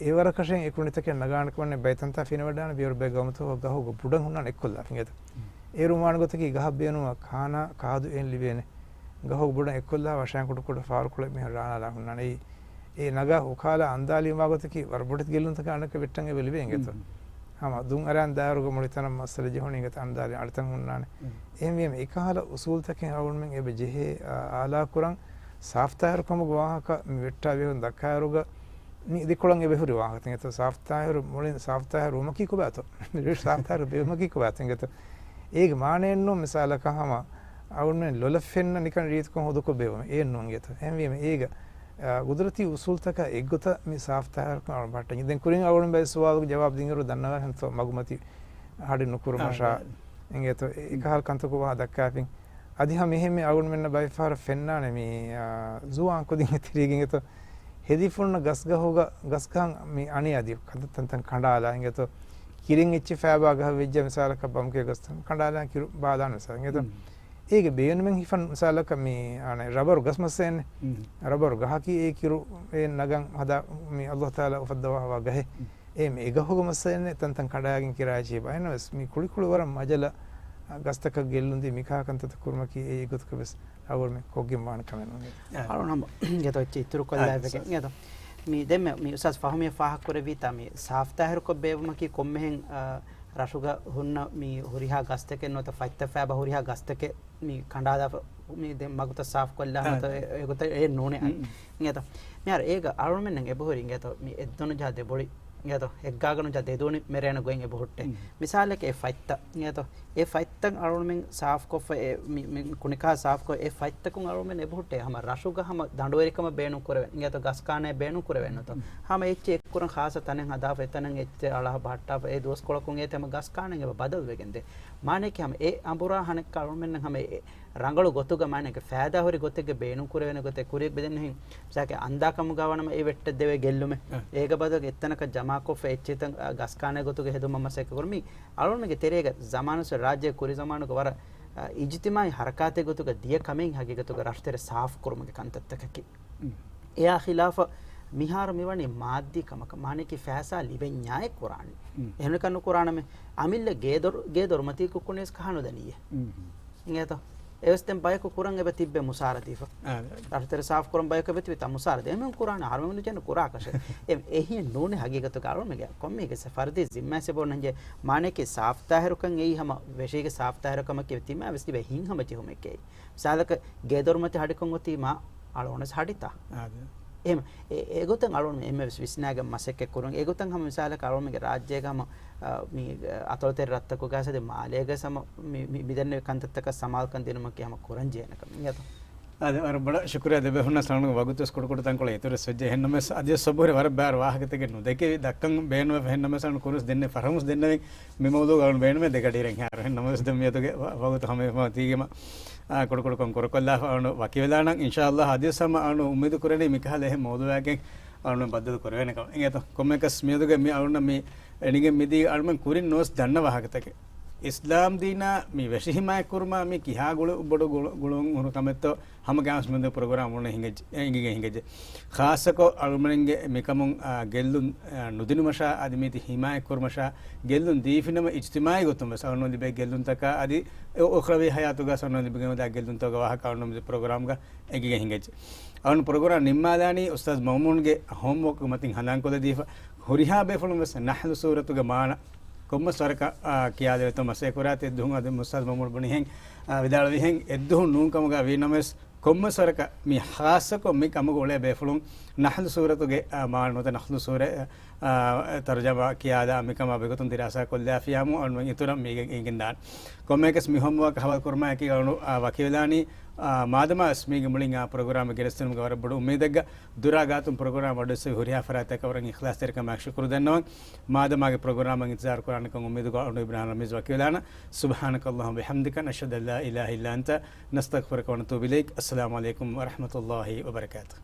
އެވަރަކަށެއް އެ ކުނިތަކެއް ނަގާނެ ކަމަށް ބައެއް ތަންތާ ފެނިވަޑާނެ ބިޔަވަރު ބައެއް ގައުމުތަކުގަ ގަހުގަ ބުޑަށް ހުންނާނެ އެއްކޮށްލާފަ އިނގޭތަ؟ އޭރު ވާނެ ގޮތަކީ ގަހަށް ބޭނުންވާ ކާނާ ކާދު އެއިން ލިބޭނެ. ގަހުގެ ބުޑަށް އެއްކޮށްލާ ވަށާން ކުޑަކުޑަ ފާރުކޮޅެއް މިހެން ރާނާލާ ހުންނާނެ. އެ، އެ ނަގާ އުކާލާ އަންދާލީމާ ގޮތަކީ ވަރަށް ބޮޑެތި ގެއްލުންތަކެއް އަނެއްކާ ވެއްޓަން އެބަ ލިބޭ އިނގޭތޯ. ހަމަ ދުން އަރާން ދާއިރުގަ މުޅި ތަނަށް މައްސަލަ ޖެހުނީ އިނގޭތޯ އަންދާލީ އަޅިތަން ހުންނާނެ. އެހެންވީމަ އެކަހަލަ އުސޫލުތަކެއް އަޅުގަނޑުމެން އެބަ ޖެހޭ، އާ، އާލާކުރަން ސާފްތާހިރުކަމުގެ ވާހަކަ މި ވެއްޓާ ބޭފުޅުން ދައްކާއިރުގަ މި ދެކޮޅަށް އެބަ ހުރި ވާހަކަތައް އިނގޭތޯ. ސާފްތާހިރު މުޅިން ސާފްތާހިރު ވުމަކީ ކޮބާތޯ؟ ސާފްތާހިރު ބޭއްވުމަކީ ކޮބާތޯ އިނގޭތޯ؟ އޭގެ މާނައެއްނޫން މިސާލަކަށް ހަމަ އަޅުގަނޑުމެން ލޮލަށް ފެންނަ ނިކަން ރީތިކޮށް ހުދުކޮށް ބޭއްވުމެއް އެއްނޫން އިނގޭތޯ. އެހެންވީމަ އޭގަ، އާ، ގުދުރަތީ އުސޫލުތަކާ އެއްގޮތަށް މި ސާފްތާހިރުކަން އަޅުގަނޑު ބަހައްޓަނީ. ދެން ކުރިން އަޅުގަނޑު ބައެއް ސުވާލުގެ ޖަވާބު ދިންއިރު ދަންނަވާހެންތޯ މަގުމަތި ހަޑި ނުކުރުމަށާ އާ، އިނގޭތޯ. އެ-، އެކަހަލަ ކަންތަކު ވާހަ ދައްކާފިން. އަދި ހަމަ އެހެންމެ އަޅުގަނޑުމެންނަށް ބައެއް ފަހަރަށް ފެންނާނެ މި، އާ، ޒޫއާ ކުދިންގެ ތެރޭގަ އިނގޭތޯ. ހެދިފުންނަ ގަސްގަހުގަ، ގަސްގަހަށް މި އަނިޔާ ދިޔަ ކަންތައްތައް ކަނޑާލާ އިނގޭތޯ. ކިރިން އެއްޗެއް ފައިބާ ގަހަށް ވެއްޖެ މިސާލަކަށް ބަމުކޭ ގަސްތައް ކަނޑާލާ ކިރު ބާލާން މިސާލެއް އިނގޭތޯ. އޭގެ ބޭނުމެއް ހިފަން މިސާލަކަށް މި އަނެއް ރަބަރު ގަސް މައްސަލައެއް. ރަބަރު ގަހަކީ އެ ކިރު އެ ނަގަން ހަދާ މި ﷲ ތަޢާލާ އުފައްދަވާ ހަވާ ގަހެއް. އެ މި އެ ގަހުގެ މައްސަލައެއް ތަންތަން ކަނޑާގެން ކިރާއި ޖީބަ. އެހެންނަމަވެސް މި ކުޅިކުޅި ވަރަށް މަޖަލަށް ގަސްތަކަށް ގެއްލުންދީ މިކާ ކަންތައްތައް ކުރުމަކީ އެ އެގޮތަކަށް ވެސް އަޅުގަނޑުމެން ކޮށްގެން ވާނެ ކަމެއް ނޫން. އަޅުގަނޑު ހަމަ ގެތޯ އެއްޗެއް އިތުރު ކޮށްލާ އެއްވެގެން. އާ، އިނގޭތޯ. މި ދެންމެ މި އުސްތާޒް ފަހުމީ ފާހަގަ ކުރެއްވީތާ މި ސާފްތާހިރުކޮށް ބޭއްވުމަކީ ކޮންމެހެން، އާ، ރަށުގަ ހުންނަ މި ހުރިހާ ގަސްތަކެއް ނުވަތަ ފަތްތައް ފައިބަ ހުރިހާ ގަސްތަކެއް މި ކަނޑާލާފަ މި ދެން މަގުތައް ސާފް ކޮށްލާ އާ، ހަމަތަ އާ. އެ، އެގޮތަށް އެއް ނޫނޭ އައި. އިނގޭތޯ. މިހާރު އޭގަ އަޅުގަނޑުމެންނަށް އެބަހުރި އިނގޭތޯ މި އެއްދޮނުޖަހާ ދެބޮޅި އިނގޭތޯ، އެއްގާގަ ނުޖަހާ ދެދޫނި މެރޭނެ ގޮތް އެބަހުއްޓޭ. މިސާލަކަށް އެ ފަތްތައް އިނގޭތޯ، އެ ފަތްތައް އަޅުގަނޑުމެން ސާފްކޮށްފަ އެ މި، މި ކުނިކާ ސާފްކޮށް އެ ފަތްތަކުން އަޅުގަނޑުމެން އެބަހުއްޓޭ ހަމަ ރަށުގަ ހަމަ ދަނޑުވެރިކަމަށް ބޭނުން ކުރެވެން އިނގޭތޯ، ގަސް ކާނެ ބޭނުން ކުރެވެން ނުތޯ. ހަމަ އެއްޗެއް އެއްކުރަން ޚާއްޞަ ތަނެއް ހަދާފަ އެތަނަށް އެއްޗެއް އަޅާ ބަހައްޓާފަ އެ ދުވަސްކޮޅަކުން އޭތި ހަމަ ގަސް ކާނެ އެބަ ބަދަލުވެގެންދޭ. މާނައަކީ ހަމަ އެ އަނބުރާ ހަނެއްކަ އަޅުގަނޑުމެންނަށް ހަމަ އެ ރަނގަޅު ގޮތުގަ މާނައަކީ ފައިދާހުރި ގޮތެއްގެ ބޭނުން ކުރެވޭނެ ގޮތެއް ކުރިއަށް ބެދެން ނުހިން. މިސާލަކަށް އަންދާކަމުގަ ވަނަމަ އެ ވެއްޓެއްދެވޭ ގެއްލުމެއް. އެ. އޭގަ ބަދަލުގަ އެއްތަނަކަށް ޖަމާކޮށްފަ އެއްޗެތައް، އަ، ގަސްކާނެ ގޮތުގަ ހެދުމަށް މަސައްކަތް ކުރުން. މި އަޅުގަނޑުގެ ތެރޭގަ ޒަމާނުސް ރާއްޖޭ ކުރި ޒަމާނުގަ ވަރަށް، އަ، އިޖްތިމާއީ ހަރަކާތެއް ގޮތުގަ ދިޔަ ކަމެއް ހަގީގަތުގަ ރަށުތެރެ ސާފް ކުރުމުގެ ކަންތައްތަކަކީ. އެއާ ޚިލާފަށް މިހާރު މިވަނީ މާއްދީ ކަމަކަށް، މާނައަކީ ފައިސާ ލިބެންޏާއެއް ކުރާނީ. އެހެންކަން ނުކުރާނަމޭ. އަމިއްލަ ގޭދޮރު، ގޭދޮރުމަތީ ކުކުނީސް ކަހަނުދަނީއޭ. އިނގޭތޯ. އެވެސް ދެން ބަޔަކު ކުރަން އެބަ ތިއްބެ މުސާރަ ދީފަ. އާ. ރަށުތެރެ ސާފް ކުރަން ބަޔަކު އެބަ ތިބި ތަ މުސާރަ ދޭ. އެމީހުން ކުރާނެ އަހަރުމެން ނުޖެހެން ކުރާކަށެއް. އެ، އެހެން ނޫނޭ ހަގީގަތުގަ އަޅުމެގެ ކޮންމެގެ ފަރުދީ ޒިންމާ ސެބޯ ނަންޖެ މާނައަކީ ސާފްތާހިރުކަން އެއީ ހަމަ ވެށީގެ ސާފްތާހިރުކަމަކީ ތިމާ ވެސް ތިބެ ހިން ހަމަޖެހުމެކޭ. މިސާލަކަށް ގޭދޮރުމަތި ހަޑިކޮށް އޮތީ މާ އަޅުގަނޑު ހަޑިތަ؟ އާދެ. އެހެން އެ، އެގޮތަށް އަޅުގަނޑު އެންމެ ވެސް ވިސްނާގެން މަސައްކަތް ކުރުން. އެގޮތަށް ހަމަ މިސާލަކަށް އަޅުގަނޑުގެ ރާއްޖޭގަ ހަމަ، އަ، މި، އަ، އަތޮޅުތެރި ރަށްތަކުގަ ސަދި މާލޭގަ ހަމަ މި، މި، މިދެންނެވި ކަންތައްތަކަށް ސަމާލުކަން ދިނުމަކީ ހަމަ ކުރަން ޖެހޭނެ ކަމެއް. އާދެ، ވަރަށް ބޮޑަށް ޝުކުރިއްޔާ ދެބޭފުޅުންނަށް ސަނަން ވަގުތުވެސް ކުޑަކުޑަ ތަންކޮޅެއް އިތުރަށް ސޮއްޖެ. އެހެންނަމަވެސް، އަދި ސޮބުރި ވަރަށް ބާރު ވާހަކަތަކެއް ނުދެކެވި ދައްކަން ބޭނުމެވެ. އެހެންނަމަވެސް ކުރުސް ދެންނެ ފަރަމުސް ދެންނެވި މި މައުޟޫގަ އަޅުން ބޭނުމޭ ދެގަޑިއިރެން ހިޔާރު. އެހެންނަމަވެސް ދެން މިއަދުގެ ވަ-، ވަގުތު ހަމަ ތީގެމަ، އާ، ކުޑަކުޑަކޮށް ކުރުކޮށްލާފަ އަޅުން ވަކިވެލާނަން. އިންޝާﷲ ހަދިޔަސް ހަމަ އަޅުން އުއްމީދު ކުރަނީ މިކަހަލަ އެހެން މައުޟޫއެއްގެ އަޅުން ބައްދަލު ކުރެވޭނެ ކަމަށް. އިނގޭތޯ، ކޮންމެއަކަސް މިއަދުގެ މި އަޅުންނަށް މި އެނގިގެން މިދީ އަޅުމެން ކުރިން ނުވެސް ދަންނަ ވާހަކަތަކެއް. އިސްލާމް ދީނާ މި ވެށި ހިމާޔަތް ކުރުމާ މި ކިހާ ގުޅު-، ބޮޑު ގުޅު-، ގުޅުން ހުރު ކަމެއްތޯ ހަމަ ގާމްސް މެދު ޕްރޮގްރާމް އޮންނަ ހިނގައްޖެ-، އެ އިނގިގެން ހިނގައްޖެ. ޚާއްޞަކޮށް އަޅުމެންގެ މިކަމުން، އާ، ގެއްލުން، އާ، ނުދިނުމަށާ އަދި މީތި ހިމާޔަތް ކުރުމަށާ ގެއްލުން ދީފިނަމަ އިޖްތިމާއީ ގޮތުން ވެސް އަޅުން ލިބޭ ގެއްލުންތަކާ އަދި އެ އުޚްރަވީ ހަޔާތުގަ އަޅުން ލިބިގެން ދާ ގެއްލުންތަކުގެ ވާހަކަ އަޅުން މި ޕްރޮގްރާމްގަ އެނގިގެން ހިނގައްޖެ. އަޅުން ޕްރޮގްރާމް ނިންމާލާނީ އުސްތާޒް މައުމޫންގެ ހޯމްވޯކް މަތިން ހަނދާންކޮށްލަދީފަ. ހުރިހާ ބޭފުޅުން ވެސް ނަޙްލު ސޫރަތުގެ މާނަ ކޮންމެ ސޮރަކަށް، އާ، ކިޔާލެވޭތޯ މަސައްކަތް ކުރާތީ އެއްދުހުން އަދި އުސްތާޒް މައުމޫން ބުނިހެން، އާ، ވިދާޅުވިހެން އެއްދުހުން ނޫން ކަމުގަ ވީނަމަވެސް ކޮންމެ ސޮރަކަށް މި ޚާއްޞަކޮށް މި ކަމުގަ އުޅޭ ބޭފުޅުން ނަޙްލު ސޫރަތުގެ، އާ، މާނަ ނުވަތަ ނަޙްލު ސޫރަ، އާ، ތަރުޖަމާ ކިޔާލާ މިކަމާ ބެގޮތުން ދިރާސާ ކޮށްލާފިޔާމު އަޅުން އިތުރަށް މީގެ އެނގިގެންދާނެ. ކޮންމެއަކަސް މި ހޯމްވޯކް ހަވާލު ކުރުމާއެކީ އަޅުން، އާ، ވަކިވެލާނީ، އާ، މާދަމާ ވެސް މީގެ މުޅިން އާ ޕްރޮގްރާމް ގެނެސްދިނުމުގެ ވަރަށް ބޮޑު އުއްމީދެއްގަ ދުރާ ގާތުން ޕްރޮގްރާމް އަޑުއިއްސެވި ހުރިހާ ފަރާތްތަކަށް ވަރަށް އިޚްލާޞްތެރިކަމާ ޝުކުރު ދަންނަވަން. މާދަމާގެ ޕްރޮގްރާމަށް އިންތިޒާރު ކުރާނެކަން އުއްމީދުގަ އަޅުން އިބްރާހިމް ރަމީޒް ވަކިވެލާނަން. سبحانك اللهم وبحمدك، نشهد أن لا إله إلا أنت، نستغفرك ونتوب إليك. السلام عليكم ورحمة الله وبركاته.